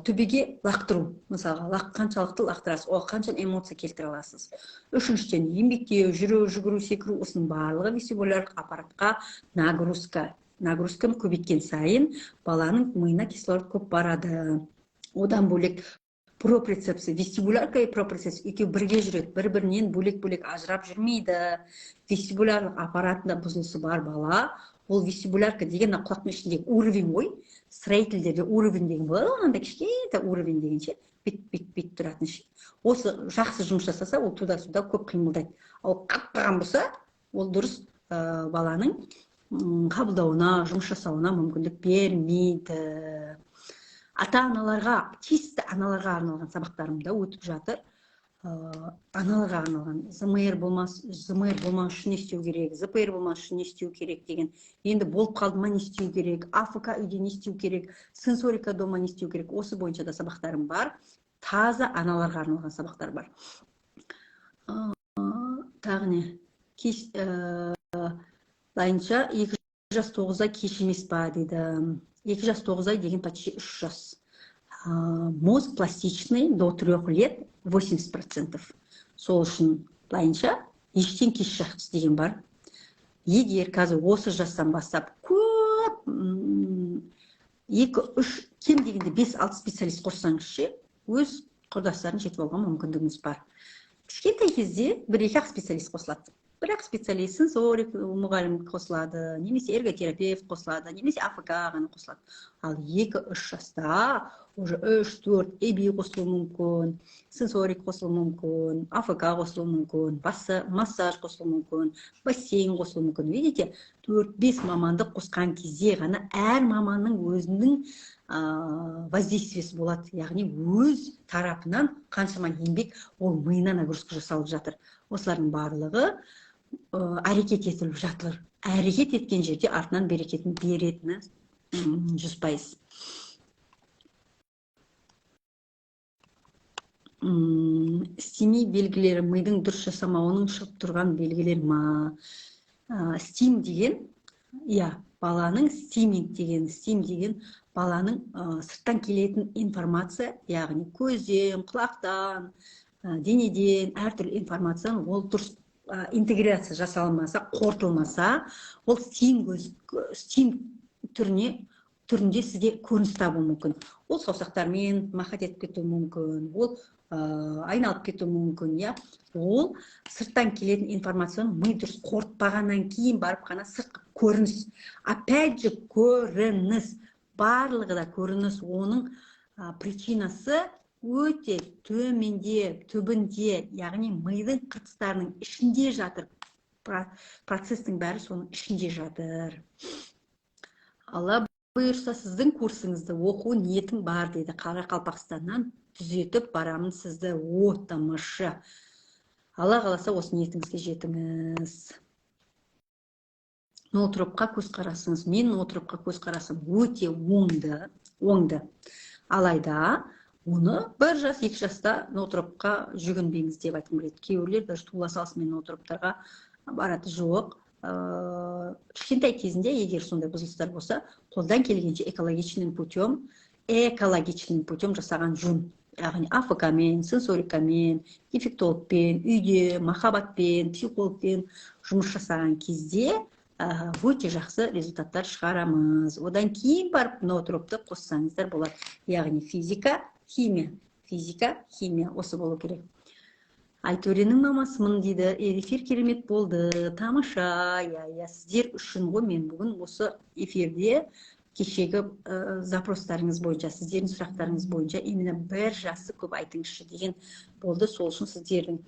төбеге лақтыру. Мысалға, қаншалықты лақтырасыз, оған қанша эмоция келтіре аласыз. Үшіншіден, еңбектеу, жүру, жүгіру, секіру, осының барлығы вестибулярлық аппаратқа нагрузка. Нагрузканы көбейткен сайын баланың миына кислород көп барады. Одан бөлек Проприоцепция, вестибулярка и проприоцепция екеуі бірге жүреді, бір бірінен бөлек бөлек ажырап жүрмейді. Вестибулярлық аппаратында бұзылысы бар бала, ол вестибулярка деген мына құлақтың ішіндегі уровень ғой. Строительдерде уровень деген болады ғой, мынандай кішкентай уровень деген ше, бүйтіп бүйтіп бүйтіп тұратын ше. Осы жақсы жұмыс жасаса, ол туда сюда көп қимылдайды. Ал қатып қалған болса, ол дұрыс баланың қабылдауына, жұмыс жасауына мүмкіндік бермейді. Ата аналарға, чисто аналарға арналған сабақтарым да өтіп жатыр. Аналарға арналған ЗМР болмас, ЗМР болмас үшін не істеу керек, ЗПР болмас үшін не істеу керек деген. Енді болып қалды ма, не істеу керек, АФК үйде не істеу керек, сенсорика дома не істеу керек. Осы бойынша да сабақтарым бар. Таза аналарға арналған сабақтар бар. Тағы не? Кеш, былайынша 2 жас 9 ай кеш емес па дейді. 2 жас 9 ай деген почти 3 жас. Мозг пластичный до 3 лет 80%. Сол үшін былайынша ештен кеш жақсы деген бар. Егер қазір осы жастан бастап көп 2-3, кем дегенде 5-6 специалист қоссаңыз ше, өз құрдастарын жетіп алуға мүмкіндігіңіз бар. Кішкентай кезде бір-екі ақ специалист қосылады. Бірақ специалист, сенсорик мұғалім қосылады, немесе эрготерапевт қосылады, немесе АФК ғана қосылады. Ал 2-3 жаста уже 3-4 ЭБИ қосылуы мүмкін, сенсорик қосылуы мүмкін, АФК қосылуы мүмкін, массаж қосылуы мүмкін, бассейн қосылуы мүмкін. Видите, 4-5 маманды қосқан кезде ғана әр маманның өзінің воздействиесі болады. Яғни өз тарапынан қаншама еңбек, ол миына нагрузка жасалып жатыр. Осылардың барлығы әрекет етіліп жатыр. Әрекет еткен жерде артынан берекетін беретіні 100%. Стими белгілері мидың дұрыс жасамауының шығып тұрған белгілер ма? Стим деген, иә, баланың стиминг деген, стим деген баланың сырттан келетін информация, яғни көзден, құлақтан, денеден әртүрлі информацияны ол дұрыс интеграция жасалмаса, қорытылмаса, ол стим түрінде сізге көрініс табуы мүмкін. Ол саусақтармен махат етіп кетуі мүмкін, ол айналып кетуі мүмкін, иә. Ол сырттан келетін информацияны ми дұрыс қорытпағаннан кейін барып қана сыртқы көрініс. Опять же, көрініс, барлығы да көрініс, оның причинасы өте төменде, түбінде, яғни мидың қыртыстарының ішінде жатыр. Процестің бәрі соның ішінде жатыр. Алла бұйырса, сіздің курсыңызды оқу ниетім бар дейді. Қарақалпақстаннан түзетіп барамын сізді. О, тамаша. Алла қаласа, осы ниетіңізге жетіңіз. Ноотропқа көзқарасыңыз. Мен ноотропқа көзқарасым өте оңды. Алайда оны 1 жас, 2 жаста ноотропқа жүгінбеңіз деп айтқым келеді. Кейбіреулер даже туыла салысымен ноотроптарға барады. Жоқ. Кішкентай кезінде егер сондай бұзылыстар болса, қолдан келгенше экологичным путем жасаған жөн. Яғни АФК-мен, сенсорикамен, дефектологпен, үйде, махаббатпен, психологпен жұмыс жасаған кезде өте жақсы результаттар шығарамыз. Одан кейін барып ноотропты қоссаңыздар болады. Яғни физика, химия, физика, химия осы болу керек. Айтөренің мамасымын дейді. Эфир керемет болды, тамаша. Иә, сіздер үшін ғой мен бүгін осы эфирде кешегі запростарыңыз бойынша, сіздердің сұрақтарыңыз бойынша именно бір жасы көп айтыңызшы деген болды. Сол үшін сіздердің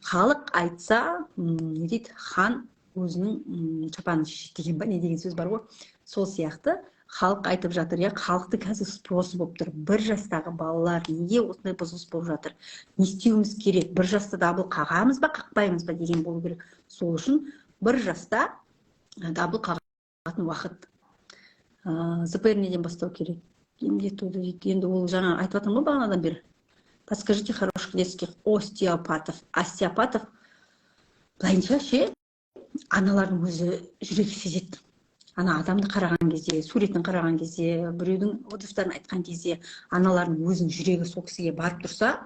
халық айтса, не дейді, хан өзінің шапанын шешеді деген ба, не деген сөз бар ғой. Сол сияқты халық айтып жатыр, иә, халықты қазір спросы болып тұр. 1 жастағы балалар неге осындай бұзылыс болып жатыр? Не істеуіміз керек? 1 жаста дабыл қағамыз ба, қақпаймыз ба деген болу керек. Сол үшін 1 жаста дабыл қағатын уақыт. ЗПР неден бастау керек? Емдетуді дейді. Енді ол жаңа айтып жатырмын ғой бағанадан бері. Подскажите хороших детских остеопатов. Остеопатов былайынша ше, аналардың өзі жүрегі сезеді. Ана адамды қараған кезде, суретін қараған кезде, біреудің отзывтарын айтқан кезде аналардың өзінің жүрегі сол кісіге барып тұрса,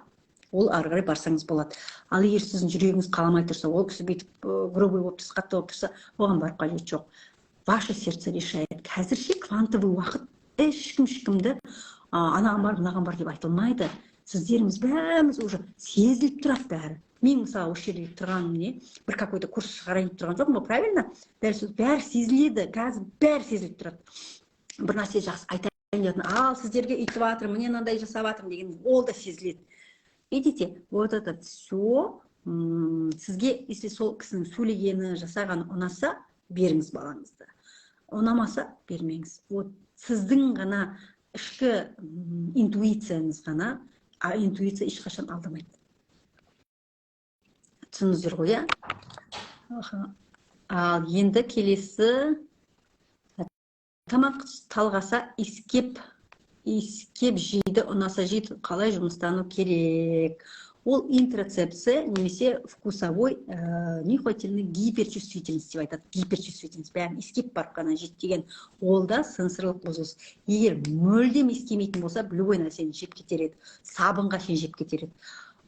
ол ары қарай барсаңыз болады. Ал егер сіздің жүрегіңіз қаламай тұрса, ол кісі бүйтіп грубый болып тұрса, қатты болып тұрса, оған барып қажет жоқ. Ваше сердце решает. Қазірше квантовый уақыт, ешкім ешкімді анаған бар, мынаған бар деп айтылмайды. Сіздеріміз бәріміз уже сезіліп тұрады бәрі. Мен, мысалы, осы жерде тұрғаным не, бір какой то курс шығарайын деп тұрған жоқпын ғой, правильно? Дәл сол, бәрі сезіледі қазір, бәрі сезіліп тұрады. Бір нәрсе жақсы айтайын деп, ал сіздерге өйтіп жатырмын, міне, мынандай жасап жатырмын деген, ол да сезіледі. Видите, вот это все сізге. Если сол кісінің сөйлегені, жасағаны ұнаса, беріңіз балаңызды, ұнамаса, бермеңіз. Вот сіздің ғана ішкі интуицияңыз ғана, а интуиция ешқашан алдамайды, түсіндіңіздер ғой, иә? Ал енді келесі: тамақ талғаса, иіскеп иіскеп жейді, ұнаса жейді, қалай жұмыстану керек? Ол интероцепция немесе вкусовой нюхательный гиперчувствительность деп айтады. Гиперчувствительность, бәрін иіскеп барып қана жейді деген, ол да сенсорлық бұзылыс. Егер мүлдем иіскемейтін болса, любой нәрсені жеп кетер еді, сабынға шейін жеп кетер еді.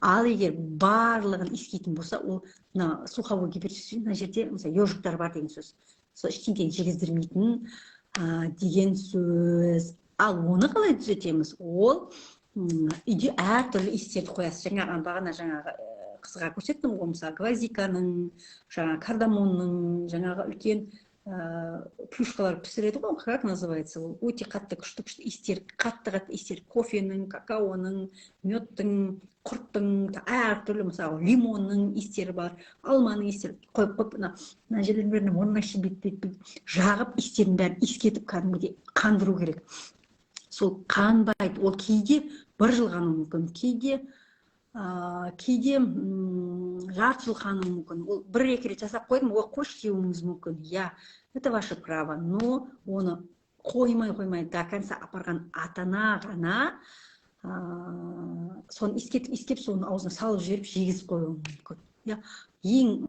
Ал егер барлығын иіскейтін болса, ол мына слуховой гиперчувствительность, мына жерде, мысалы, ежиктар бар деген сөз, сол ештеңені жегіздірмейтін деген сөз. Ал оны қалай түзетеміз? Ол үйде әртүрлі иістерді қоясыз. Жаңағы, бағана жаңағы қызға көрсеттім ғой, мысалы, гвоздиканың, жаңағы кардамонның, жаңағы үлкен плюшкалар пісіреді ғой, как называется, ол өте қатты күшті күшті иістер, қатты қатты иістер, кофенің, какаоның, медтің, құрттың әртүрлі, мысалы, лимонның иістері бар, алманың иістері қойып қойып, мына мына жерлердің бәріне, мұрнына шейін бүйтіп жағып, иістердің бәрін иіскетіп, кәдімгідей қандыру керек. Сол қанбайды. Ол кейде бір жыл қануы мүмкін, кейде жарты жыл қануы мүмкін. Ол бір екі рет жасап қойдым, ой, қойшы деуіңіз мүмкін, иә, это ваше право. Но оны қоймай қоймай до конца апарған ата ана ғана соны иіскетіп иіскеп, соны аузына салып жіберіп, жегізіп қоюы мүмкін, иә. Ең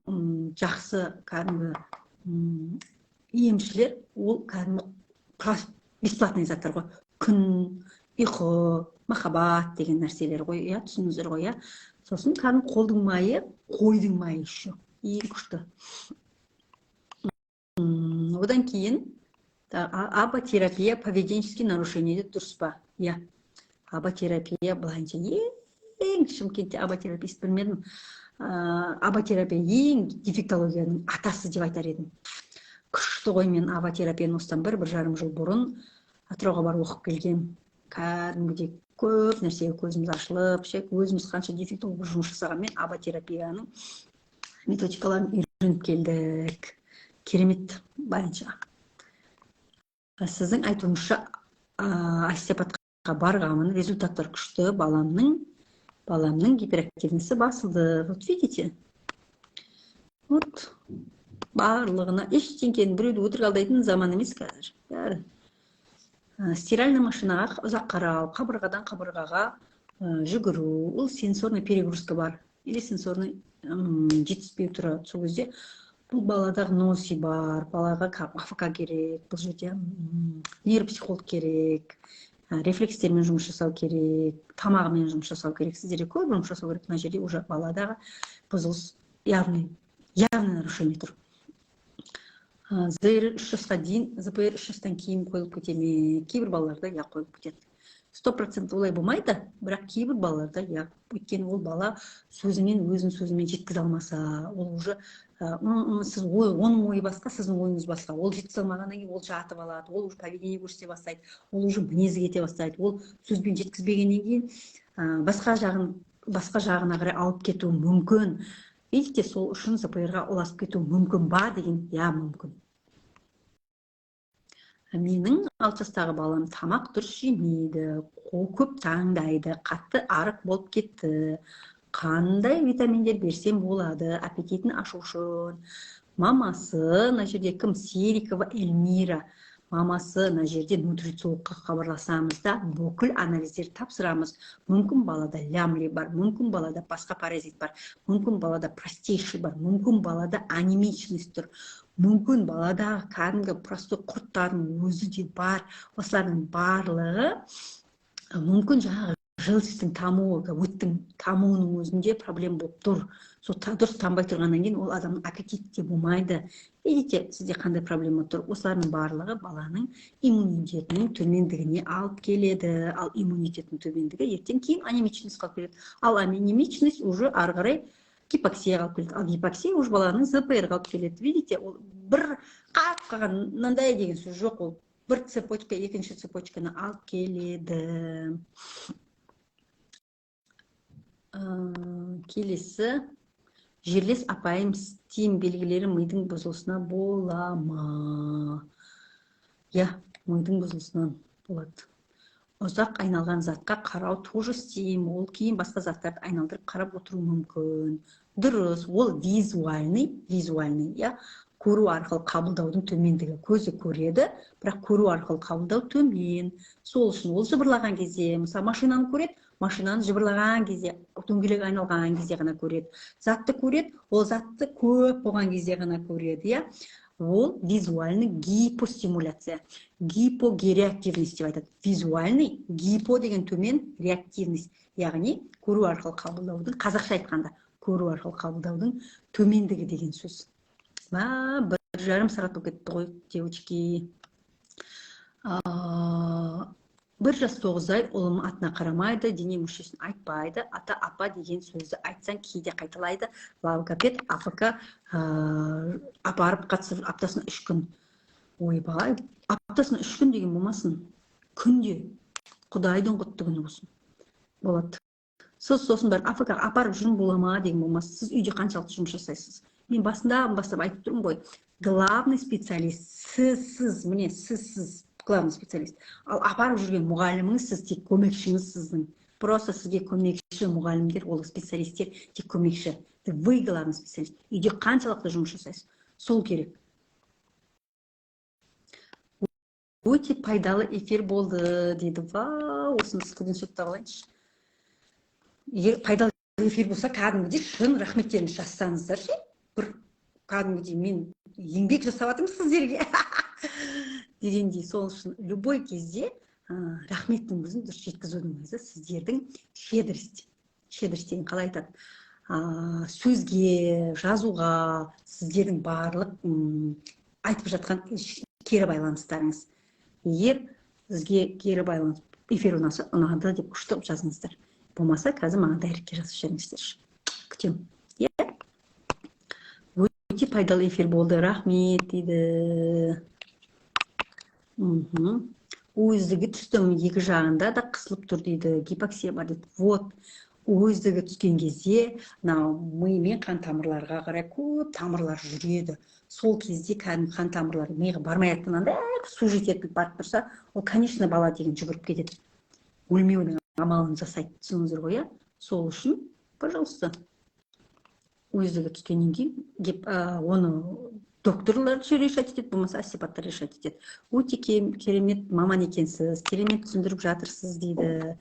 жақсы кәдімгі емшілер ол кәдімгі бесплатный заттар ғой: күн, ұйқы, махаббат деген нәрселер ғой, иә, түсіндіңіздер ғой, иә? Сосын кәдімгі қолдың майы, қойдың майы еще ең күшті. Одан кейін АВА-терапия поведенческий нарушение дұрыс па? Иә, АВА-терапия былайынша ең, Шымкентте АВА-терапист білмедім, АВА-терапия ең дефектологияның атасы деп айтар едім. Күшті ғой. Мен АВА-терапияны осыдан 1-1,5 жыл бұрын Атырауға барып оқып келгенмін. Кәдімгідей көп нәрсеге көзіміз ашылып ше. Өзіміз қанша дефектолог жұмыс жасағанмен, АВА-терапияның методикаларын үйреніп келдік. Керемет. Былайынша, сіздің айтуыңызша, остеопатқа барғанмын, результаттар күшті, баламның гиперактивності басылды. Вот видите, вот барлығына ештеңкені, біреуді өтірік алдайтын заман емес қазір бәрі. Стиральный машинаға ұзақ қарау, қабырғадан қабырғаға жүгіру, ол сенсорный перегрузка бар или сенсорный жетіспеу тұрады. Сол кезде бұл балада НОСИ бар, балаға АФК керек, бұл жерде нейропсихолог керек, рефлекстермен жұмыс жасау керек, тамағымен жұмыс жасау керек, сіздерде көп жұмыс жасау керек. Мына жерде уже баладағы бұзылыс, явный, явный нарушение тұр. ЗР 3 жасқа дейін, ЗПР 3 жастан кейін қойылып кете ме? Кейбір балаларда, иә, қойылып кетеді. 100% олай болмайды, бірақ кейбір балаларда, иә. Өйткені ол бала сөзімен, өзінің сөзімен жеткізе алмаса, ол уже сіз ой, оның ойы басқа, сіздің ойыңыз басқа, ол жеткізе алмағаннан кейін ол жатып алады, ол уже поведение көрсете бастайды, ол уже мінезі кете бастайды. Ол сөзбен жеткізбегеннен кейін басқа жағына қарай алып кетуі мүмкін. Видите, сол үшін ЗПР-ға ұласып кетуі мүмкін ба деген, иә, мүмкін. Менің 6 жастағы балам тамақ дұрыс жемейді, көп таңдайды, қатты арық болып кетті. Қандай витаминдер берсем болады аппетитін ашу үшін? Мамасы мына жерде кім? Серикова Эльмира, мамасы. Мына жерде нутрициологқа хабарласамыз да, бүкіл анализдерді тапсырамыз. Мүмкін, балада лямбли бар, мүмкін, балада басқа паразит бар, мүмкін, балада простейший бар, мүмкін, балада анемичность тұр, мүмкін, баладағы кәдімгі простой құрттардың өзі де бар. Осылардың барлығы мүмкін. Жаңағы Желчьтің тамуы, өттің тамуының өзінде проблема болып тұр. Сол дұрыс тамбай тұрғаннан кейін ол адамның аппетиті де болмайды. Видите, сізде қандай проблема тұр? Осылардың барлығы баланың иммунитетінің төмендігіне алып келеді. Ал иммунитеттің төмендігі ертең кейін анемичность алып келеді. Ал анемичность уже ары қарай гипоксияға алып келеді. Ал гипоксия уже баланың ЗПР-ға алып келеді. Видите, ол бір қатып қалған мынандай деген сөз жоқ, ол бір цепочка екінші цепочканы алып келеді. Келесі жерлес апайым, СТИМ белгілері мидың бұзылысына бола ма? Иә, мидың бұзылысынан болады. Ұзақ айналған затқа қарау тоже СТИМ, ол кейін басқа заттарды айналдырып қарап отыруы мүмкін. Дұрыс, ол визуальный, иә, көру арқылы қабылдаудың төмендігі. Көзі көреді, бірақ көру арқылы қабылдау төмен. Сол үшін ол жыбырлаған кезде, мысалы, машинаны көреді, машинаны жыбырлаған кезде, дөңгелек айналған кезде ғана көреді. Затты көреді, ол затты көп болған кезде ғана көреді, иә. Ол визуальный гипостимуляция, гипогереактивность деп айтады. Визуальный, гипо деген төмен, реактивность, яғни көру арқылы қабылдаудың, қазақша айтқанда, көру арқылы қабылдаудың төмендігі деген сөз. 1,5 сағат болып кетті ғой, девочки. 1 жас 9 ай, ұлым атына қарамайды, дене мүшесін айтпайды, ата, апа деген сөзді айтсаң кейде қайталайды. Логопед, АФК апарып қатысып аптасына 3 күн. Ойбай, аптасына 3 күн деген болмасын, күнде, Құдайдың құтты күні болсын болады. Сіз сосын барып АФК апарып жүрмін бола ма деген болмасын. Сіз үйде қаншалықты жұмыс жасайсыз? Мен басында бастап айтып тұрмын ғой, главный специалист сіз, міне сіз главный специалист. Ал апарып жүрген мұғаліміңіз сіз, тек көмекшіңіз сіздің. Просто сізге көмекші мұғалімдер, ол специалисттер тек көмекші. Вы главный специалист. Үйде қаншалықты жұмыс жасайсыз, сол керек. Өте пайдалы эфир болды дейді. Вау, осыны скриншоттап алайыншы. Егер пайдалы эфир болса, кәдімгідей шын рахметтеріңізді жазсаңыздар ше. Бір кәдімгідей мен еңбек жасап жатырмын сіздерге дегендей. Сол үшін любой кезде рахметтің өзін дұрыс жеткізудің өзі сіздердің щедрость. Щедрость деген қалай айтады? Сөзге, жазуға, сіздердің барлық айтып жатқан кері байланыстарыңыз. Егер сізге кері байланыс эфир ұнаса, ұнады деп күшті қылып жазыңыздар. Болмаса, қазір маған директке жазып жіберіңіздерші. Күтемін. Иә? Өте пайдалы эфир болды, рахмет дейді. Өздігі түстім, екі жағында да қысылып тұр дейді, гипоксия бар дейді. Вот, өздігі түскен кезде мынау ми мен қан тамырларға қарай көп тамырлар жүреді. Сол кезде кәдімгі қан тамырлары миға бармай жатқаннан су жетеді барып тұрса, ол, конечно, бала деген жүгіріп кетеді. Өлмеудің амалын жасайды, түсіндіңіздер ғой, иә? Сол үшін, пожалуйста, өздігі түскеннен кейін оны докторлар решать етеді, болмаса остеопаттар решать етеді. Өте керемет маман екенсіз, керемет түсіндіріп жатырсыз дейді.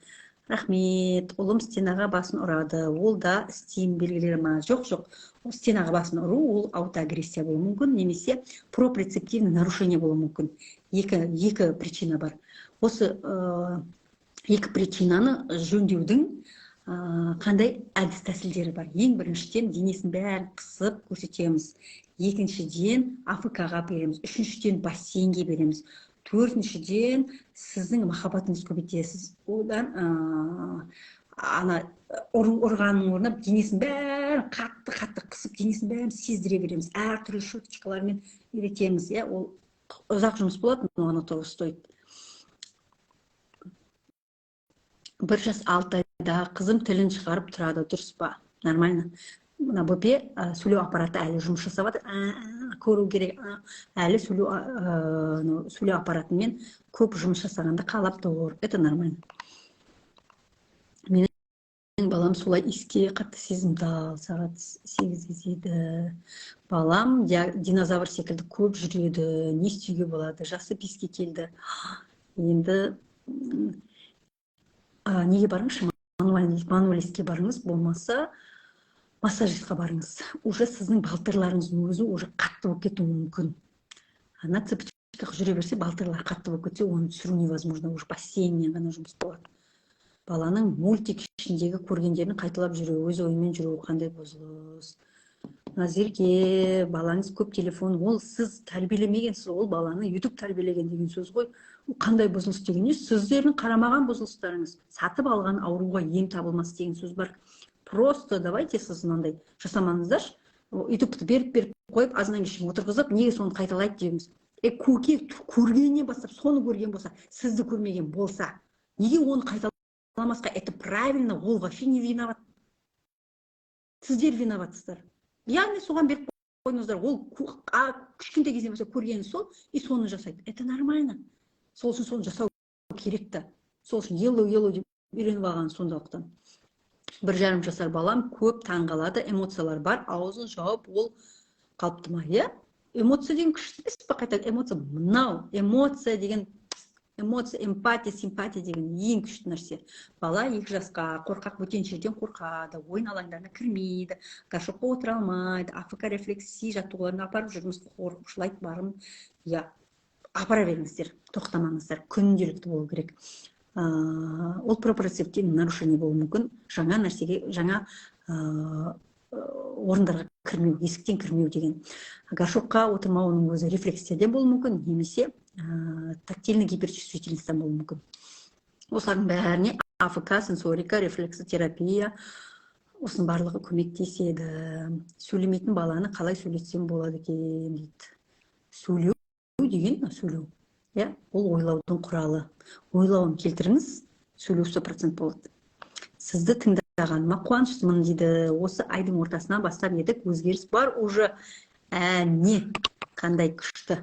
Рахмет. Ұлым стенаға басын ұрады, ол да СТИМ белгілері ма? Жоқ, жоқ, ол стенаға басын ұру ол аутоагрессия болуы мүмкін, немесе проприоцептивный нарушение болуы мүмкін. Екі причина бар. Осы екі причинаны жөндеудің қандай әдіс тәсілдері бар? Ең біріншіден, денесін бәрін қысып көрсетеміз. Екіншіден, АФК-ға береміз. Үшіншіден, бассейнге береміз. Төртіншіден, сіздің махаббатыңызды көбейтесіз. Одан ана ұрғанның орнына денесін бәрін қатты-қатты қысып, денесін бәрін сездіре береміз. Әртүрлі щеточкалармен үйретеміз. Иә, ол ұзақ жұмыс болады, но оно того стоит. 1 жас 6 айда қызым тілін шығарып тұрады, дұрыс па? Нормально. Мына бөпе сөйлеу аппараты әлі жұмыс жасап жатыр. Көру керек. Әлі сөйлеу аппаратымен көп жұмыс жасағанды қалап тұр. Это нормально. Менің балам солай иіске қатты сезімтал, сағат 8-де дейді. Балам динозавр секілді көп жүреді. Не істеуге болады? Жасы 5-ке келді. Енді неге барыңызшы? Мануалистке барыңыз, болмаса массажистқа барыңыз. Уже сіздің балтырларыңыздың өзі уже қатты болып кетуі мүмкін. Ана цепочкаға жүре берсе, балтырлар қатты болып кетсе, оны түсіру невозможно, уже бассейннен ғана жұмыс болады. Баланың мультик ішіндегі көргендерін қайталап жүруі, өз ойымен жүруі қандай бұзылыс? Назерке, балаңыз көп телефон, ол сіз тәрбиелемегенсіз, ол баланы Ютуб тәрбиелеген деген сөз ғой. Ол қандай бұзылыс деген не? Сіздердің қарамаған бұзылыстарыңыз. Сатып алған ауруға ем табылмас деген сөз бар. Просто давайте сіз мынандай жасамаңыздаршы. Ютубты беріп қойып, азаннан кешке отырғызып, неге соны қайталайды дейміз. Көке көргеннен бастап соны көрген болса, сізді көрмеген болса, неге оны қайталамасқа? Это правильно, ол вообще не виноват. Сіздер виноватсыздар. Яғни соған беріп қойдыңыздар. Ол кішкентай кезден бастап көргені сол, и соны жасайды. Это нормально. Сол үшін соны жасау керек та. Сол үшін yellow, yellow деп үйреніп алған сондықтан. 1,5 жасар балам көп таңғалады, эмоциялар бар, аузын жауып, ол қалыпты ма, иә? Эмоция деген күшті емес пе? Қайта эмоция мынау, эмоция деген, эмоция, эмпатия, симпатия деген ең күшті нәрсе. Бала 2 жасқа қорқақ, бөтен жерден қорқады, ойын алаңдарына кірмейді, горшокқа отыра алмайды, АФК, рефлексия жаттығуларына апарып жүрміз, қорқып жылайды барым. Иә, апара беріңіздер, тоқтамаңыздар, күнделікті болу керек. Ол проприоцептивный нарушение болуы мүмкін, жаңа нәрсеге, жаңа орындарға кірмеу, есіктен кірмеу деген. Горшокқа отырмауының өзі рефлекстерден болуы мүмкін, немесе тактильный гиперчувствительностьтан болуы мүмкін. Осылардың бәріне АФК, сенсорика, рефлексотерапия, осының барлығы көмектеседі. Сөйлемейтін баланы қалай сөйлетсем болады екен дейді. Сөйлеу деген сөйлеу, иә, ол ойлаудың құралы. Ойлауын келтіріңіз, сөйлеу 100% болады. Сізді тыңдағаныма қуаныштымын дейді. Осы айдың ортасынан бастап едік, өзгеріс бар уже. Әне қандай күшті.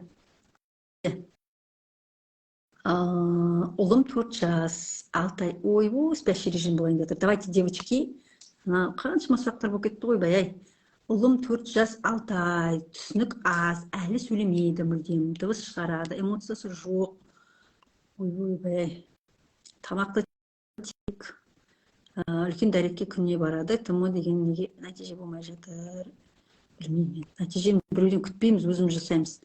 Ұлым 4 жас, 6 ай. Ойбой, спящий режим болайын деп жатыр. Давайте, девочки, мына қаншама сұрақтар болып кетті ғой, бай ай. Ұлым 4 жас 6 ай, түсінік аз, әлі сөйлемейді мүлдем, дыбыс шығарады, эмоциясы жоқ. Ойбой, бай ай. Тамақты тек үлкен дәретке күніне барады. ТМ деген неге нәтиже болмай жатыр? Білмеймін мен. Нәтижені біреуден күтпейміз, өзіміз жасаймыз.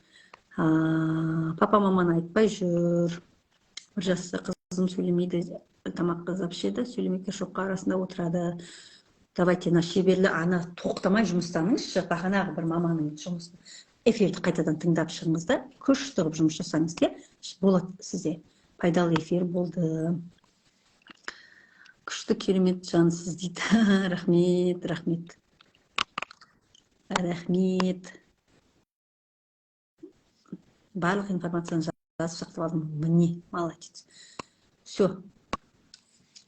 Папа, маманы айтпай жүр. 1 жаста қызым сөйлемейді, тамаққа ішеді, сөйлемейді, горшокқа арасында отырады. Давайте, мына шеберлі ана, тоқтамай жұмыстаныңызшы. Бағанағы бір маманың жұмысын, эфирді қайтадан тыңдап шығыңыз да, күшті қылып жұмыс жасаңыз, иә, болады сізде. Пайдалы эфир болды. Күшті, керемет жансыз дейді. Рахмет, рахмет, рахмет. Барлық информацияны жазып сақтап алдым. Міне, молодец. Все.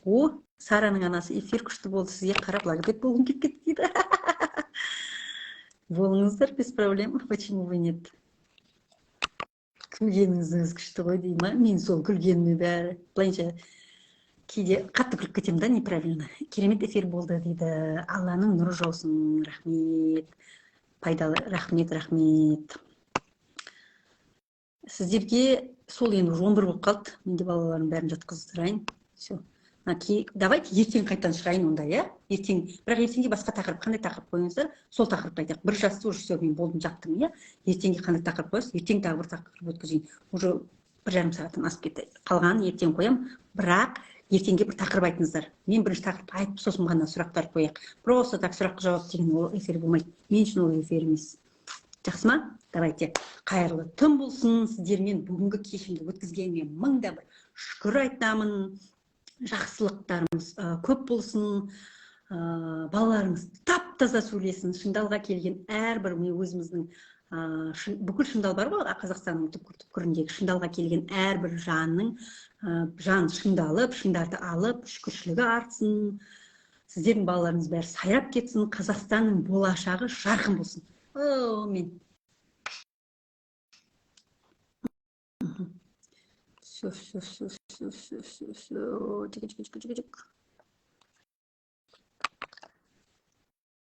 О, Сараның анасы, эфир күшті болды, сізге қарап логопед болғым келіп кетті дейді. Болыңыздар, без проблем, почему бы нет. Күлгеніңіздің өзі күшті ғой дей ма? Мен сол күлгеніме бәрі былайынша кейде қатты күліп кетемін да, неправильно. Керемет эфир болды дейді. Алланың нұры жаусын, рахмет. Пайдалы, рахмет, рахмет. Сіздерге сол, енді уже 11 болып қалды, мен де балалардың бәрін жатқыздырайын. Все, давайте ертең қайтадан шығайын онда, иә, ертең. Бірақ ертеңге басқа тақырып, қандай тақырып қойыңыздар, сол тақырыпты айтайық. 1 жасты уже все, мен болдым, жаптым, иә. Ертеңге қандай тақырып қоясыз? Ертең тағы бір тақырып өткізейін. Уже 1,5 сағаттан асып кетті. Қалғанын ертең қоямын, бірақ ертеңге бір тақырып айтыңыздар. Мен бірінші тақырыпты айтып, сосын ғана сұрақтар қояйық. Просто так сұраққа жауап деген ол эфир болмайды, мен үшін ол эфир емес. Жақсы ма? Давайте, қайырлы түн болсын. Сіздермен бүгінгі кешімді өткізгеніме мың да бір шүкір айтамын. Жақсылықтарымыз көп болсын, балаларымыз тап таза сөйлесін. Шыңдалға келген әрбір, міне, өзіміздің бүкіл Шыңдал бар ғой, Қазақстанның түкпір түкпіріндегі Шыңдалға келген әрбір жанның жан шыңдалып, шыңдарды алып, шүкіршілігі артсын. Сіздердің балаларыңыз бәрі сайрап кетсін, Қазақстанның болашағы жарқын болсын. Әумин. Все, все, все, все, все, все, все. Чик, чик, чик, чик, чик.